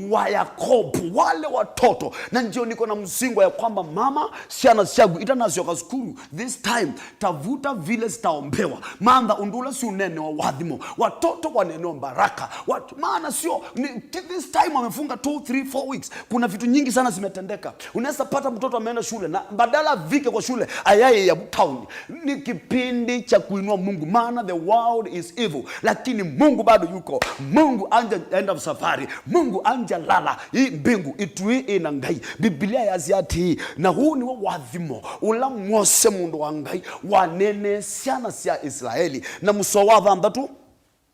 wa Yakobo, wale watoto. Na ndio niko na msingo ya kwamba, mama, syana syaku itanasyoka sukulu this time, tavuta vile zitaombewa. Mantha ũndũ ũla siũneenewa ũathimo. Watoto waneenewa baraka. Wat-, maana sio, ni, this time wamefunga two, three, four weeks. Kuna vitu nyingi sana zimetendeka. Unaweza pata mtoto ameenda shule na badala afike kwa shule, ayaye ya town. Ni kipindi cha kuinua Mungu, maana the world is evil. Lakini Mungu bado yuko. Mungu anja enda safari. Mungu anja lala. Hii mbingu itui ina Ngai. Biblia yasya atĩĩ, na ũũ nĩw'o ũathimo ũla mwose mũndũ wa Ngai waneenie syana sya Isilaeli. Na mũsoa wa thanthatũ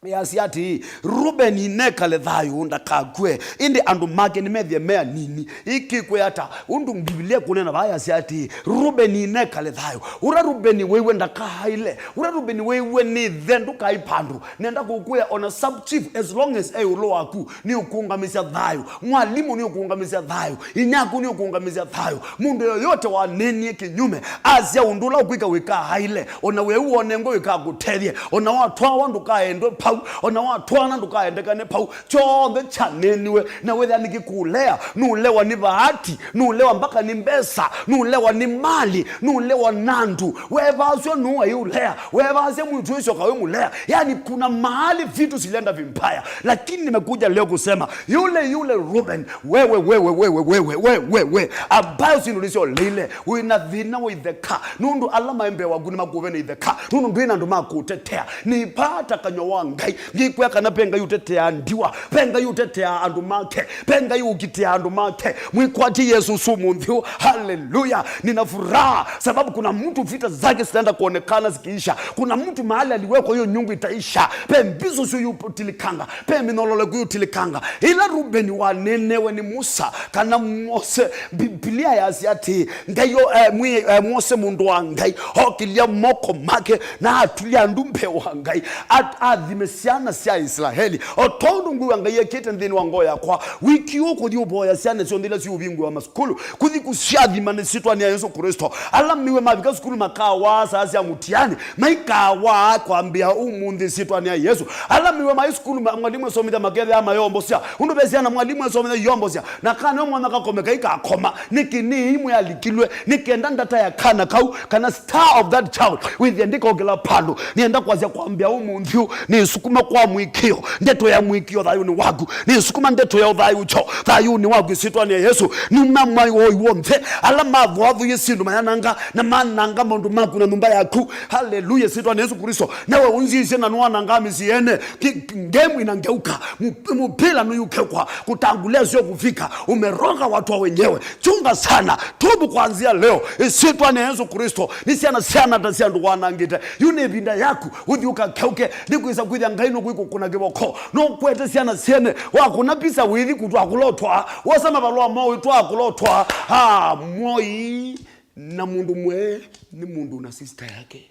yasya atĩĩ, Rubeni nekale thayũ, ndakakue, ĩndĩ andũ make nĩmethĩe me anini. Ĩkĩkwĩa ata? Ũndũ Mbivilia ĩkũneena vaa yasya atĩĩ, Rubeni nekale thayũ. Ũla Rubeni wĩw'e ndakaaĩle. Ũla Rubeni wĩw'e nĩ ĩthe ndũkaĩ vandũ. Nenda kũkwĩa, ona sub chief, as long as e ĩũlũ waku, nĩũkũũngamĩsya thayũ. Mwalimũ nĩũkũũngamĩsya thayũ. Inyaku nĩũkũũngamĩsya thayũ. Mũndũ yoyote wanenie kĩnyume, asya ũndũ ũla ũkwĩka wĩkaaĩle, ona weũ wonengwe wĩkakũtethye, ona watwawa ndũkaendwe pau, ona watwaana ndũkaendekane pau. Kyonthe kyaneniwe, na wĩthĩa nĩkĩkũlea, nũlewa nĩ vaati, nũlewa mpaka nĩ mbesa, nũlewa nĩ mali, nũlewa na andũ. Wevasya nũũ aiũlea, wevasya mwĩtu wĩsyoka wĩ mũlea. Yani, kuna mahali vitu zilienda vibaya, lakini nimekuja leo kusema, yule yule Ruben, wewe, wewe, wewe, wewe, wewe, wewe, ambayo si ndio ulicholeile, wĩna thĩna wa itheka, nũndũ ala maĩ mbee waku nĩmakũve nĩ itheka, nũndũ ndwĩ na andũ ma kũtetea. Nĩpata kanyw'a wa Ngai, ngĩkwĩa kana ve Ngai ũtetea ndiwa, ve Ngai ũtetea andũ make, ve Ngai ũkitĩa andũ make. Mwĩkwatye Yesũ ũsu ũmũnthĩ ũũ. Haleluya! Nina furaha sababu kuna mtu vita zake zitaenda kuonekana zikiisha. Kuna mtu mahali aliwekwa, hiyo nyungu itaisha. Ve mbiso sio yutilikanga, ve mĩnyololo kũyutilikanga. Ĩla Rubeni wanenewe nĩ Musa kana Mose, Biblia yasya atĩĩ, Ngai o, eh, mwi-, eh, Mose mũndũ wa Ngai okĩlya moko make na atulya andũ mbee wa Ngai, at-, athime syana sya Isilaeli, o tondũ ngwĩw'a Ngai ekĩte nthĩnĩ wa ngoo yakwa. Wiki ũũ kũthi ũvoya syana syonthe ila siũvingũa masukulu, kũthi kũsyathima nĩ syĩtwanĩ ya Yesũ Kristo. Ala mĩw'e mavika sukulu makawaa saa sya mũtiani, maikawaa kwambĩa ũmũnthĩ syĩtwanĩ ya Yesũ. Ala mĩw'e maĩ sukulu, ma-, mwalimũ esomithya makethĩa mayombosya. Ũndũ ve syana mwalimũ esomithya iyombosya, na kana ũmwana kakome kaikakoma. Nĩkĩ nĩ imwe yalikilwe? Nĩ kenda ndata ya kana kau, kana star of that child, wĩthĩa ndĩkokĩla vandũ. Nĩenda kwasya kwambĩa ũmũnthĩ ũũ, nĩsukuma kwa mũĩkĩĩo, ndeto ya mũĩkĩĩo thayũnĩ waku. Nĩsukuma ndeto ya ũthayũũkyo thayũnĩ waku, ĩsyĩtwanĩ ya Yesũ. Numa mwai woi w'onthe, ala mavoathũie syĩndũ mayananga, na mananga maũndũ maku na nyũmba yaku. Haleluya, ĩsyĩtwanĩ ya Yesũ Kristo. Nawe ũnzĩsye na nũwanangaa mĩsyĩ yene. Ki-, ki-, game inageuka. Mu-, mũpĩla nũyũkekwa. Kutangulia sio kufika. Umeroga watu wa wenyewe. Chunga sana. Tubu kuanzia leo. Ĩsyĩtwanĩ ya Yesũ Kristo. Nĩ syana, syana ta sya andũ wanangĩte. Yu nĩ ĩvinda yaku ũthi ũkakeũke. Nĩkwĩsa kwĩthĩa Ngai nũkwĩkũkũna kĩvoko. Nũkwete syana syene. Wakũna pisa wĩthi kũtwa kũlotwa. Wosa mavalũa moĩ twa kũlotwa. Ah, moi na mũndũ mwe nĩ mũndũ na sister yake.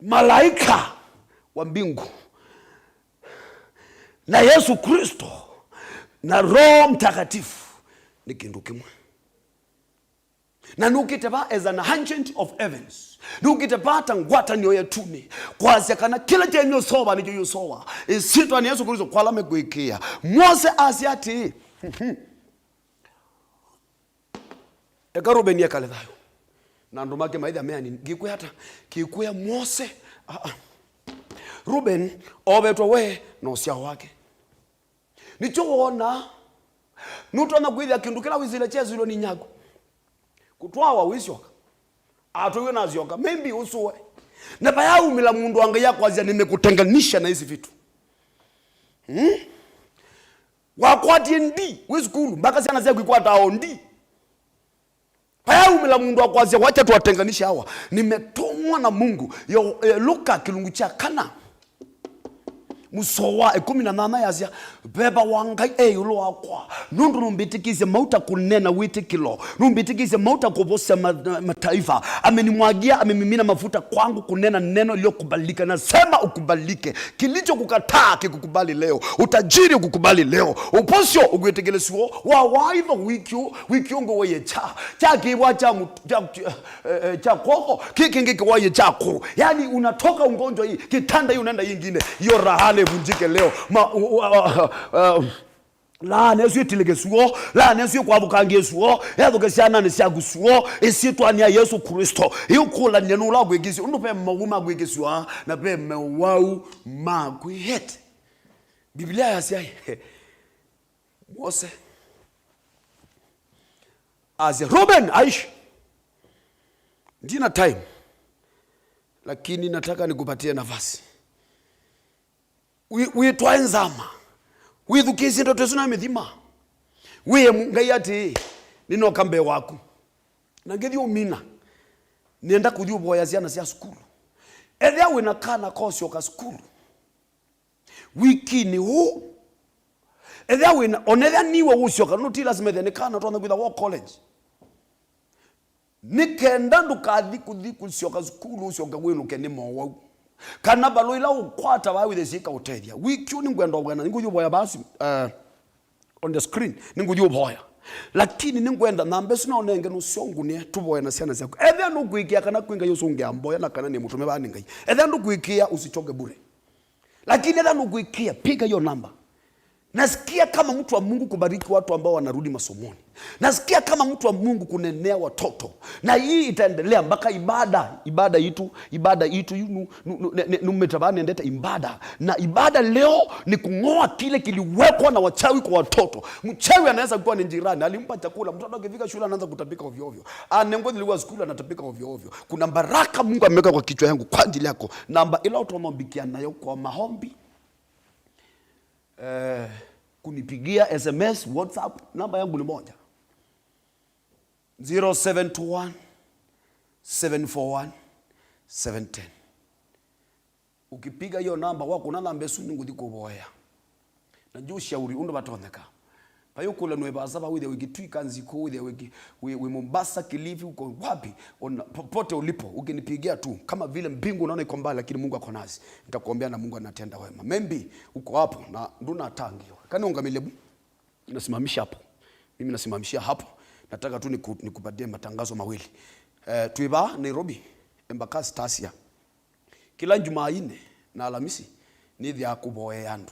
Malaika wa mbingu na Yesu Kristo na Roho Mtakatifu nĩ kĩndũ kĩmwe. Na nũkĩte va as an agent of heavens. Nũkĩte va ta ngwatanĩo ya ĩtunĩ, kwasya kana kĩla kyenyu ũsova nĩkyo yũsova. Ĩsyĩtwanĩ ya Yesu Kristo kwala mekwĩkĩĩa. Mose asya atĩĩ, eka Rubeni ekale thayũ. Na andũ make maitha meani, ngĩkwĩa ata? Ngĩkwĩa Mose, aa. Rubeni ovetwe we na ũsyao wake. Nĩkyo wona, nũtonya kwĩthĩa kĩndũ kĩla wĩsĩle kyesũilwe nĩ nyaku. Kũtwawa wĩsyoka. Atũiwe nasyoka. Maybe ũsũe. Na vayaumĩla mũndũ wa Ngai akwasya, "Nimekutenganisha na hizi vitu." Hmm? Wakwatie ndi, wĩ sukulu, mpaka syana syaku ikwataa o ndi. Vayaumĩla mũndũ akwasya, "Wacha tuwatenganishe hawa." Nimetumwa na Mungu. Yo, eh, Luka kĩlungu kya kana, mũsoa wa ĩkũmi na nyanya yasya, "Veva wa Ngai e ĩũlũ wakwa, nũndũ nũmbĩtĩkĩisye mauta kũneena wĩtĩkĩlo, nũmbĩtĩkĩisye mauta kũvosya ma-, ma-, mataifa. Amenimwagia, amemimina mafuta kwangu kunena neno iliyokubalika. Nasema ukubalike. Kilichokukataa kikukubali leo. Utajiri ukukubali leo. Ũvosyo ũkwĩtĩkĩlĩsw'o. Wa waitho wikyo, wikyo ngũwaiye kya. Kya kĩwa kya mũ-, kya, eh, eh, kya kwoko. Kĩ kĩngĩ kĩwaiye kyaku. Yani unatoka ugonjwa hii, kitanda hii unaenda hii ingine. Hiyo laana ivunjike leo. Ma-, u-, u-, uh, uh, uh, Laana ĩsu ĩtilĩke suo, laana ĩsu ĩkwathũkangie suo, yathũke syananĩ syaku suo, ĩsyĩtwanĩ ya Yesũ Klĩsto. Ĩũkũlany'a nũla ũkwĩkĩsya, ũndũ ve maũwau ma kwĩkĩsya, na ve maũwau ma kwĩete. Biblia yasya, Mose asya, "Reuben, aishi. Ndina time, lakini nataka nikupatie nafasi." Wi-, wĩtwae nzama. Wĩthukĩĩsye ndoto ĩsu na mĩthima. Wĩe Ngai atĩĩ, "Nĩnoka mbee waku. Na ngĩthi ũmina, nĩenda kũthi ũvoya syana sya sukulu." Ethĩa wĩna kana kosyoka sukulu wikinĩ ũũ, ethĩa wĩna, ona ethĩa niwe ũsyoka, no ti lasima ethĩa nĩ kana ũtonya kwĩtha wo college. Nĩ kenda ndũkathi kũthi kũsyoka sukulu, ũsyoke wĩlũke nĩ mowau. Kana valũ ila ũkwata vaa wĩthĩsye ikaũtethya. Wiki ũũ nĩngwenda ũvoya na nĩngũthi ũvoya vaa si-, eh, on the screen. Nĩngũthi ũvoya. Lakini nĩngwenda namba ĩsu naũnenge nũseo ngũnĩe tũvoye na syana syaku. Ethĩa ndũkwĩkĩa kana kwĩ Ngai ũsũngĩa mboya na kana nĩ mũtũme vaa nĩ Ngai. Ethĩa ndũkwĩkĩa, usichoke bure. Lakini ethĩa ndũkwĩkĩa, piga hiyo namba. Nasikia kama mtu wa Mungu kubariki watu ambao wanarudi masomoni. Nasikia kama mtu wa Mungu kunenea watoto. Na hii itaendelea mpaka ibada, ibada itu, ibada itu, yu nu-, nu-, nu-, ne-, ne-, numeta vaa nendete ibada. Na ibada leo ni kung'oa kile kiliwekwa na wachawi kwa watoto. Mchawi anaweza kuwa ni jirani, alimpa chakula, mtoto akifika shule anaanza kutapika ovyo ovyo. Anengo ziliwa skulu anatapika ovyo ovyo. Kuna baraka Mungu ameweka kwa kichwa yangu kwa ajili yako. Namba ila ũtonya ũmbikia nayo kwa maombi, eh, kunipigia S M S, WhatsApp, namba yangu ni moja. Zero seven two one, seven four one, seven ten. Ukipiga hiyo namba, wakũna namba ĩsu nĩngũthi kũvoya. Na njũshauri ũndũ vatonyeka. Vai ũkũlanw'e vaasa vau, wĩthĩe wĩ Kitui, Kanziku, wĩthĩe wĩ ki-, wĩ, wĩ Mombasa, Kilifi, uko wapi, ona, popote ulipo, ukinipigia tu. Kama vile mbingu unaona iko mbali, lakini Mungu ako nasi. Nitakuombea na Mungu anatenda wema. Maybe uko hapo na ndũnatangiwa. Kana ũngamĩle vu? Nasimamisha hapo. Mimi nasimamishia hapo. Nataka tu niku-, nikupatie matangazo mawili. Eh, twĩ vaa Nairobi, Embakasi Tasia. Kila Jumanne na Alhamisi, nĩthĩaa kũvoea andũ.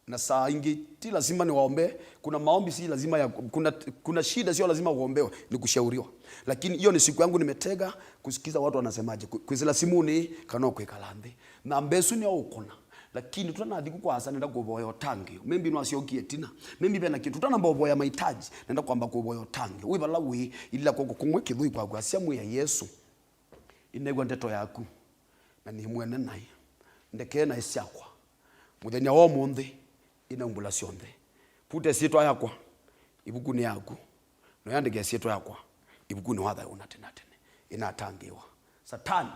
Na saa ingĩ, ti lazima niwaombe. Kuna maombi si lazima ya, kuna, kuna shida sio lazima uombewe, ni kushauriwa. Lakini hiyo ni siku yangu nimetega kusikiza watu wanasemaje, ku-, kwĩsĩla simuni kana kwĩkala nthĩ. Namba ĩsu nĩyo ũkũna. Lakini tũtanathi kũ kwasa, nenda kũvoya ũtangĩĩo. Maybe nĩwasyokie ĩtina. Maybe vena kĩndũ. Tũtanamba ũvoya mahitaji, nenda kwamba kũvoya ũtangĩĩo. Wĩ vala wĩ, ĩla kw'oko kũmwe kĩthũi kwaku, asya mwĩe Yesũ, inew'a ndeto yaku, na nĩ mwene naĩ. Ndekee naĩ syakwa. Mũthenya wa ũmũnthĩ, inaumbũla syonthe. Vuta ĩsyĩtwa yakwa ĩvukunĩ yaku, na ũyandĩke ĩsyĩtwa yakwa ĩvukunĩ wa thayũ na tene na tene. Inatangĩĩwa. Satani,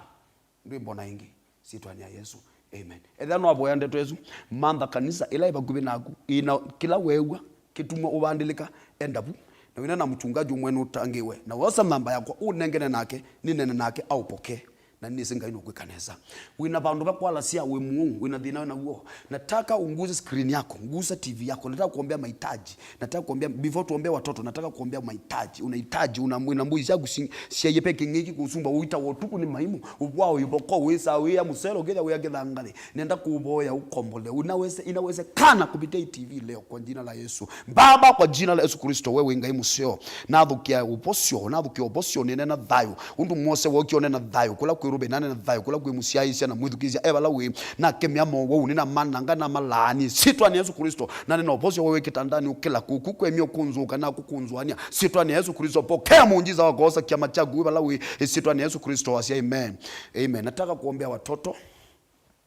ndwĩmbona ĩngĩ, syĩtwanĩ ya Yesũ. Amen. Ethĩa nĩwavoya ndeto ĩsu, mantha kanisa ĩla ĩ vakuvĩ naku, ĩna kĩla weew'a kĩtumwa ũvandĩlĩka, enda vu. Na wĩna na mchungaji ũmwe nũtangĩwe. Na wosa namba yakwa, ũnengene nake, nĩnene nake, aũpokee. Na nĩsĩ Ngai nũkwĩka nesa. Wĩna vandũ va kwalasya wĩ mũu, wĩna thĩna wĩ naw'o. Nataka unguze screen yako, nguza T V yako. Nataka kuombea mahitaji. Nataka kuombea, before tuombee watoto, nataka kuombea mahitaji. Unahitaji, una, una mbũi syaku si-, syaie pe kĩng'ĩki kũsumba, ũita wa ũtukũ nĩ maimũ, ũvwao ivoko, wĩsaa wĩa mũselo, ũkĩthĩa wĩa kĩthangathĩ. Nenda kũvoya ũkombole. Unaweze, inawezekana kupitia hii T V leo kwa jina la Yesu. Baba, kwa jina la Yesu Kristo, wewe Ngai mũseo. Nathũkia ũvosyo, nathũkia ũvosyo, nĩneena thayũ. Ũndũ Mose wokie ũneena thayũ, kũla kwĩ Rubeni aneena thayũ, kũla kwĩ mũsyaĩĩsya na mwĩthukĩĩsya e vala wĩ, nakemea mowau, nĩnamananga, namalaani. Syĩtwanĩ ya Yesu Kristo, na nĩna ũvosyo wewe kĩtandanĩ ũkĩla kũku, kwemia ũkũnzũũka na kũkũnzũania. Syĩtwanĩ ya Yesu Kristo, pokea muujiza wa kwosa kyama kyaku wĩ vala wĩ. Syĩtwanĩ ya Yesu Kristo, wasya amen. Amen. Nataka kuombea watoto.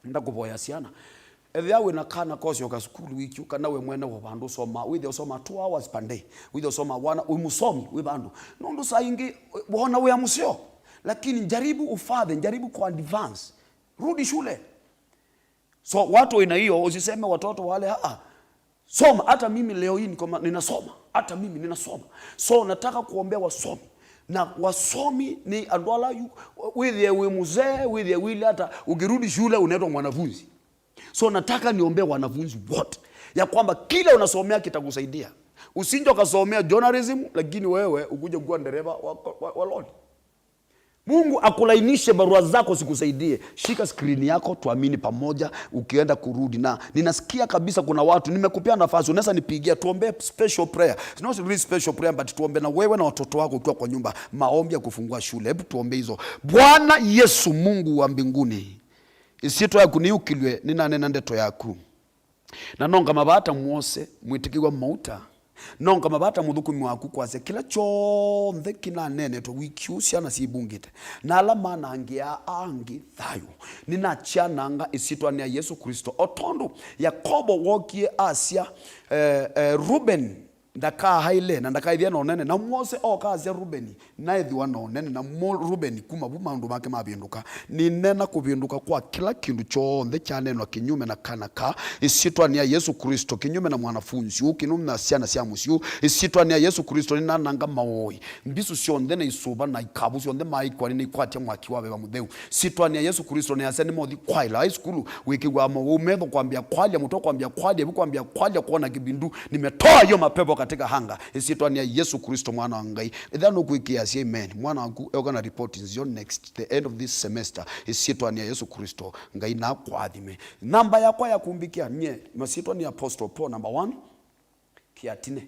Nenda kũvoya syana. Ethĩa wĩ na kana kosyoka sukulu wiki, kana we mwene wa vandũ ũsomaa, wĩthĩa ũsomaa two hours per day, wĩthĩa ũsomaa wana, wĩ mũsomi, wĩ vandũ. Nũndũ saa ingĩ, wona wĩa mũseo, lakini jaribu ufathe, jaribu ku advance. Rudi shule. So, watu aina hiyo, usiseme watoto wale, "Ah, ah, soma." Hata mimi leo hii niko ma-, ninasoma. Hata mimi ninasoma. So, nataka kuombea wasomi. Na wasomi nĩ andũ ala yu-, wĩthĩe wĩ mzee, wĩthĩe wĩle hata ukirudi shule unaitwa mwanafunzi. So, nataka niombee wanafunzi wote ya kwamba kila unasomea kitakusaidia. Usinje ukasomea journalism, lakini wewe ukuje kuwa dereva wa, wa, wa lori. Mungu akulainishe barua zako zikusaidie. Shika screen yako, tuamini pamoja ukienda kurudi. Na ninasikia kabisa kuna watu, nimekupea nafasi, unaweza nipigia, tuombee special prayer. It's not really special prayer, but tuombe na wewe na watoto wako ukiwa kwa nyumba. Maombi ya kufungua shule. Hebu tuombe hizo. Bwana Yesu, Mungu wa mbinguni, ĩsyĩtwa yaku nĩyũkĩlw'e, nĩnanena ndeto yaku. Na nongama vaa ta mwose mwĩtĩkĩw'a mauta, nongama vaa ta mũthũkũmi waku kwasya kĩla kyonthe kĩnaneenetwe wiki ũũ syana syĩvungĩte, na ala manangĩaa angĩ thayũ. Nĩnakyananga ĩsyĩtwanĩ ya Yesũ Klĩsto. O tondũ Yakovo wookie asya, eh, eh, Rubeni ndakaaĩle na ndakaĩthĩa na ũnene, na mwose ooka asya Rubeni naĩthĩwa na ũnene, na mo-, Rubeni kuma vu maũndũ make mavĩndũka. Nĩneena kũvĩndũka kwa kĩla kĩndũ kyonthe kyaneenwa kĩnyume na kana kaa, ĩsyĩtwanĩ ya Yesũ Klĩsto, kĩnyume na mwanafunzi ũũ, kĩnyume na syana sya mũsyĩ ũũ, ĩsyĩtwanĩ ya Yesũ Klĩsto, nĩnananga maũĩ, mbisu syonthe na isuva na ikavu syonthe maĩkwani nĩikwatya mwaki wa Veva Mũtheu. Syĩtwanĩ ya Yesũ Klĩsto, nĩasya nĩmothi kwaĩla. High school wĩkĩw'aa mowau, metho kwambĩa kwalya, mũtwe kwambĩa kwalya, ĩvu kwambĩa kwalya, kwona kĩvindu, nimetoa hiyo mapepo katika anga. Ĩsyĩtwanĩ ya Yesũ Klĩsto, Mwana wa Ngai. Ethĩa nũkwĩkĩĩasya amen, mwana waku eũka na report nzeo next, the end of this semester. Ĩsyĩtwanĩ ya Yesũ Klĩsto, Ngai nakũathime. Namba yakwa ya kũmbĩkĩa nyie, masyĩtwa nĩ Apostle Paul number one, Kĩatine.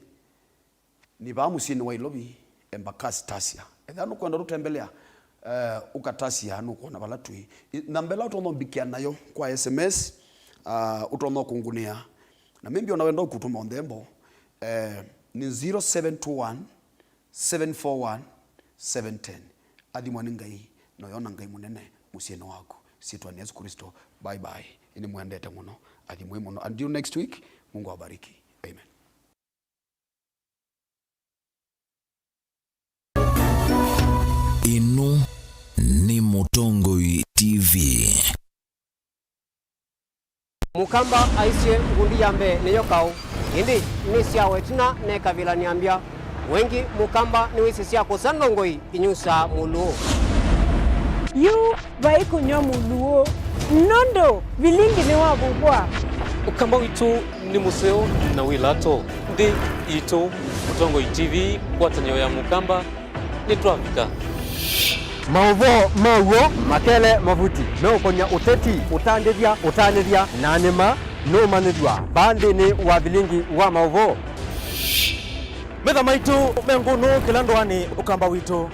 Nĩ vaa mũsyĩnĩ wa Ilovi, Embakasi, Tasia. Ethĩa nũkwenda tũtembelea, eh, ũka Tasia, nũkwona vala twĩ. I-, namba ĩla ũtonya ũmbĩkĩa nayo kwa S M S, ah, ũtonya kũngũnĩa. Na maybe ona wenda ũkũtũma nthembo, eh, nĩ zero seven two one, seven four one, seven ten. Athimwa nĩ Ngai, na ũyona Ngai mũnene mũsyĩnĩ waku. Syĩtwanĩ Yesũ Klĩsto, bye bye. Nĩmwendete mũno. Athimwai mũno. Until next week, Mungu awabariki. Amen. Ĩno nĩ Mũtongoi T V. Mũkamba aisye, ngundi ya mbee nĩyo kaũ, ĩndĩ nĩsyawa ĩtina nekavĩla nĩambya. Wengĩ Mũkamba nĩwĩsĩ sya kũsa ndongoi inyusaa mũlũũ. Yu vai kũnyw'a mũlũũ, nũndũ vilingi nĩwavuvwa. Ũkamba witũ nĩ mũseo na wĩ lato. Nthĩ yitũ, Mũtongoi T V, ngwatanĩo ya Mũkamba, nĩtwavika. Maũvoo ma w'o makele mavuti meũkony'a ũteti, ũtandĩthya, ũtanĩthya, na nĩma nũũmanyĩthw'a vaa nthĩnĩ wa vilingi wa maũvoo. Metha maitũ me ngũnũ kĩla ndũanĩ Ũkamba witũ.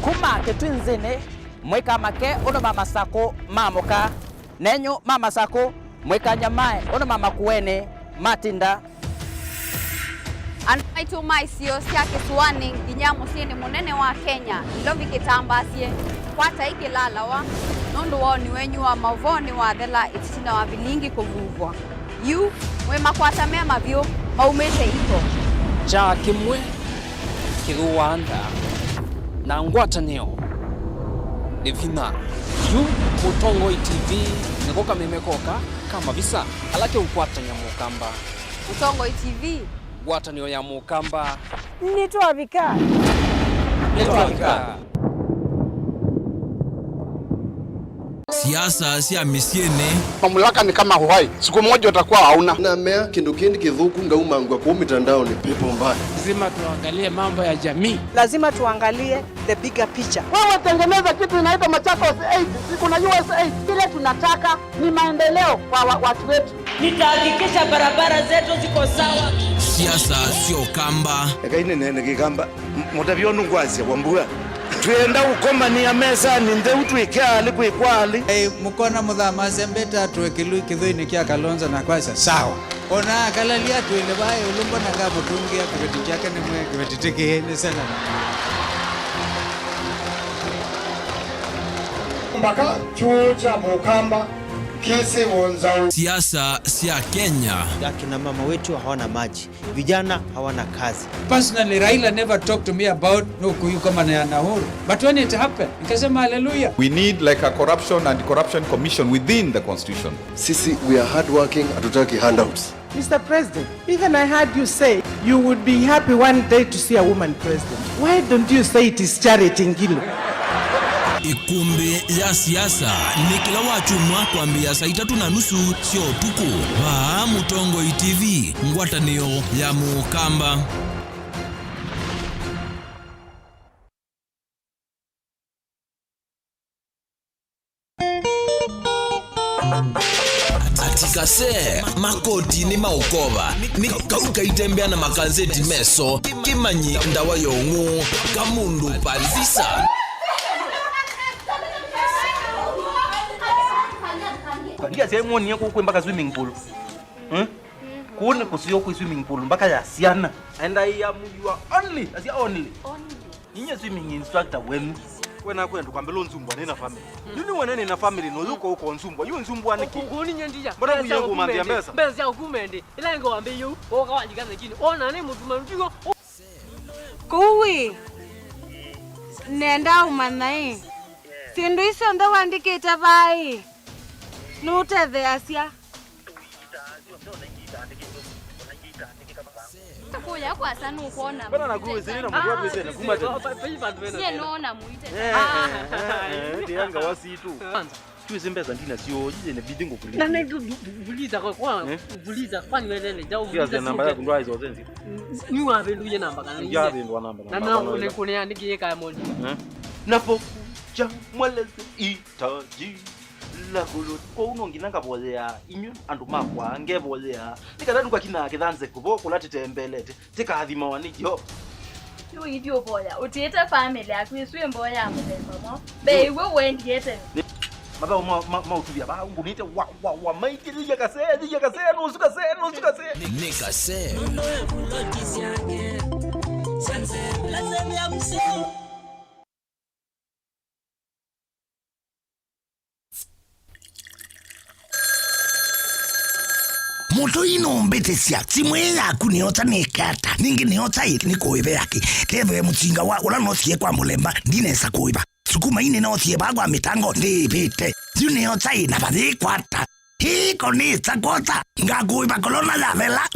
Kuma kĩtwinzĩnĩ, mũikamake ũndũ ma Masakũ maamũka. Nenyu ma Masakũ, mũikanyamae ũndũ ma Makueni matinda. Andũ maitũ ma isio sya kĩsũanĩ nginya mũsyĩnĩ mũnene wa Kenya, Ilovi kĩtambasye, kwatai kĩlalawa, nũndũ woni wenyu wa maũvoo nĩwathela ĩtina wa vilingi kũvuvwa. Yu, mwĩ makwata me mavyũ maumĩte iko. Kyaa kĩmwe kĩthũaa nda, na ngwatanĩo nĩ vinya. Yu Mũtongoi T V nĩko kameme koka ka mavisa ala keũkwatany'a Mũkamba. Mũtongoi T V. Ngwatanĩo ya Mũkamba. Nĩtwavika. Nĩtwavika. Siasa sya mĩsyĩnĩ. Mamlaka ni kama uhai. Siku moja utakuwa hauna. Namea kĩndũ kĩndĩ kĩthũku ngaumangwa kũu mitandaoni, pepo mbaya. Lazima tuangalie mambo ya jamii. Lazima tuangalie the bigger picture. Wewe tengeneza kitu inaitwa Machakos eight, si kuna U S eight. Kile tunataka ni maendeleo kwa wa-, watu wetu. Nitahakikisha barabara zetu ziko sawa. Siasa sya Ũkamba. Ekai nĩneene Kĩkamba. M-, mũtavyo nũngwasya wa mbua. Twĩenda ũkomanĩa mesanĩ ntheu twĩke alĩ kwĩkwa alĩ. Ei, mũkona mũthamasya mbeta twĩ kĩlui kĩthũinĩ kya Kalonzo na kwasya, sawa. Ona akalalia twĩle vaa ĩũlũ mbona ngamũtũngĩa kĩveti kyake nĩmwe kĩveti tĩkĩĩ nĩ sela. Mpaka kyũũ kya Mũkamba Kisi Wonzau. Siasa sia Kenya. Akina mama wetu hawana maji, vijana hawana kazi. Personally, Raila never talked to me about no kuyuka mana ya Nahuru. But when it happened, nikasema hallelujah. We need, like, a corruption and corruption commission within the constitution. Sisi, we are hardworking, hatutaki handouts. Mister President, even I heard you say you would be happy one day to see a woman president. Why don't you say it is Charity Ngilu? Ĩkumbĩ ya siasa nĩ kĩla wakyumwa kwambĩĩa saa itatũ na nusu sya ũtukũ. Vaa Mũtongoi T V, ngwatanĩo ya Mũkamba. Atikase, makoti nĩ maũkova, nĩ kau kaitembea na makanzeti meso, kĩmanyi ndawa ya ũng'ũ, kamũndũ pandisa. Ndia sya mwonie kũkwĩ mpaka swimming pool. Hmm? Kũu nĩ kũseo kwĩ swimming pool mpaka ya syana. And I am your only, I say only. Inye swimming instructor wenu. Wena kwenda kwambĩla ũnzumbwa nĩ na family. Nini wene nĩ na family no yuko uko nzumbwa. Yu nzumbwa niki? Kũkũni nye ndia. Mbona kuye ngũmanthia mbesa? Mbesa sya ũkume ndi. Ila ngo wambe yu. Oka walika mekini. Ona nĩ mũtuma ndigo. Kũu ĩ. Nenda ũmanya ĩ. Syĩndũ icio nthe wandĩkĩte vaa ĩ. Nũtetheasya. Kũya kwasa nũkwona. Mbona nakuwezere na mũndũ wakwezere na kuma tena? Nyie nona muite. Eh, eh, eh, eh, ndianga wasitu. Tuweze mbesa ndina sio, yeye inabidi ngukuli. Na ndio vuliza kwa kwa vuliza kwani wewe ndio vuliza namba yako ndo hizo zenzi. Ni wa bindu ye namba kana. Ya bindu namba. Na na ule kone andiki ye kaya mondi. Eh? Napokuja mweleze itaji la kulot. Kwa uno nginya ngavoyea inyu andu makwa ngevoyea. Tika ndu kwa kina kithanze kubo kula titembelete. Tikathimawa nĩ Jehova. Yu ithyĩ ũvoya, ũtiĩte family yaku ĩsu ĩ mboya ya mũthemba mwaũ? Mbee iw'o ũendie tene. Nĩ, mathaũ ma, ma, ma ũtuvya vaa, ngũnĩte wa, wa, wa, maitĩlĩlya kasee, thilya kasee, nusu kasee, nusu kasee. Nĩ, nĩ kasee. Mũtũi nũmbĩtĩsya, simũ ĩĩ yaku nĩyosa nĩke ata? Ningĩ nĩyosa ĩ nĩkũĩve yake? Kethĩwe mũsinga wa ũla nosie kwa mũlemba, ndinesa kũĩva. Sukuma ii nĩnosie vaa kwa mĩtango, ndĩĩvĩte. Yu nĩyosa ĩ na vathĩĩkwa ata? Hii konĩsa kwosa, ngakũĩva kolona yathela.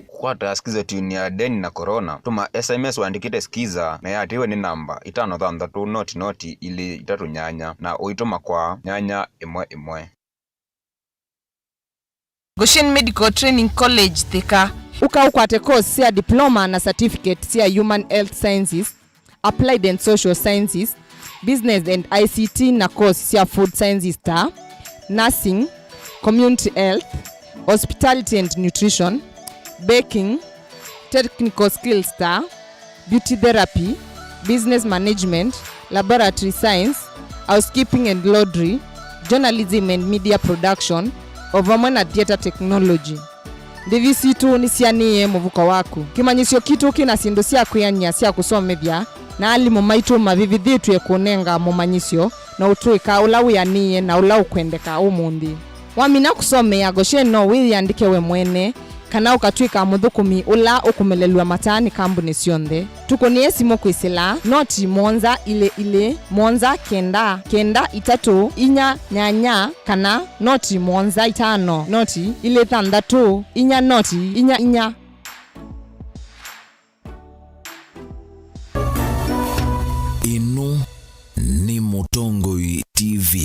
Kwata Skiza Tune ya Deni na Corona, tũma S M S wandĩkĩte Skiza na yatĩĩwe nĩ namba itano thanthatũ noti noti ilĩ itatũ nyanya na ũitũma kwa nyanya ĩmwe ĩmwe. Goshen Medical Training College, Thika. Ũka ũkwate course sya diploma na certificate sya Human Health Sciences, Applied and Social Sciences, Business and I C T na course sya Food Sciences ta Nursing, Community Health, Hospitality and Nutrition, Baking, Technical Skills ta Beauty Therapy, Business Management, Laboratory Science, Housekeeping and Laundry, Journalism and Media Production, o vamwe na Theatre Technology. Ndĩvi sitũ nĩsianĩĩe mũvuko waku. Kĩmanyĩsyo kitũ kĩ na syĩndũ sya kwĩanĩa sya kũsomethya, na alimũ maitũ mavĩvĩthĩtw'e kũnenga mũmanyĩsyo na ũtũĩka ũla wĩanĩĩe na ũla ũkwendeka ũmũnthĩ. Wamina kũsomea Goshen, no wĩyĩandĩke we mwene, kana ũkatw'ĩka mũthũkũmi ũla ũkũmelelw'a mataa nĩ kambunĩ syonthe. Tũkũnĩe simũ kwĩsĩla noti mũonza ilĩ ilĩ mũonza kenda kenda itatũ inya nyanya kana noti mũonza itano noti ilĩ thanthatũ inya noti inya inya. Ĩno nĩ Mũtongoi T V.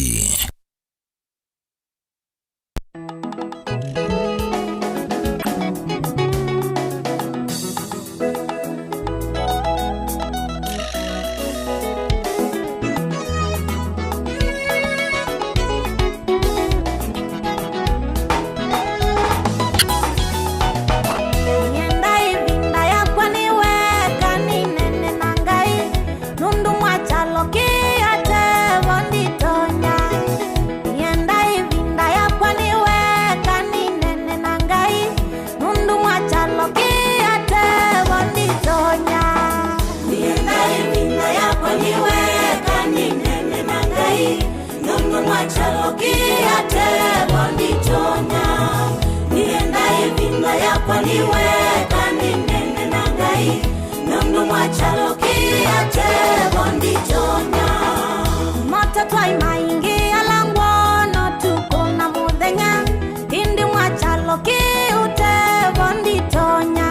Kwa nĩ weka nĩ nene na Ngai, nũndũ mwa kyalo kĩ ate vo nditonya. Matatwai maingĩ ala ngwona ũtukũ na mũthenya, ĩndĩ mwa kyalo kĩ ũte vo nditonya.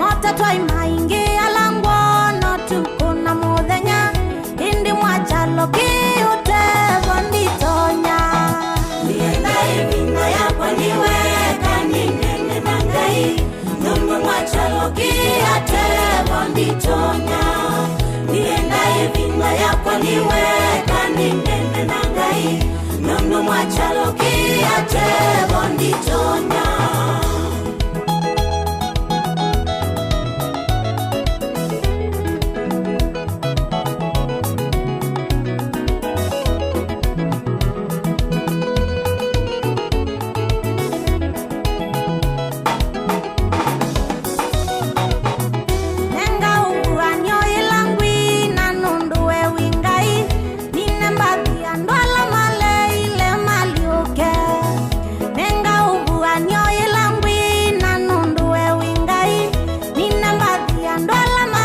Matatwai maingĩ ala ngwona ũtukũ na mũthenya, ĩndĩ mwa kyalo kĩ ũte vo nditonya. Nĩenda ĩvinda yakwa nĩ weka nĩ nene na Ngai, nũndũ mwa kyalo kĩ ate vo nditonya. Nĩenda ĩvinda yakwa nĩ weka nĩ nene na Ngai, nũndũ mwa kyalo kĩ ate vo nditonya.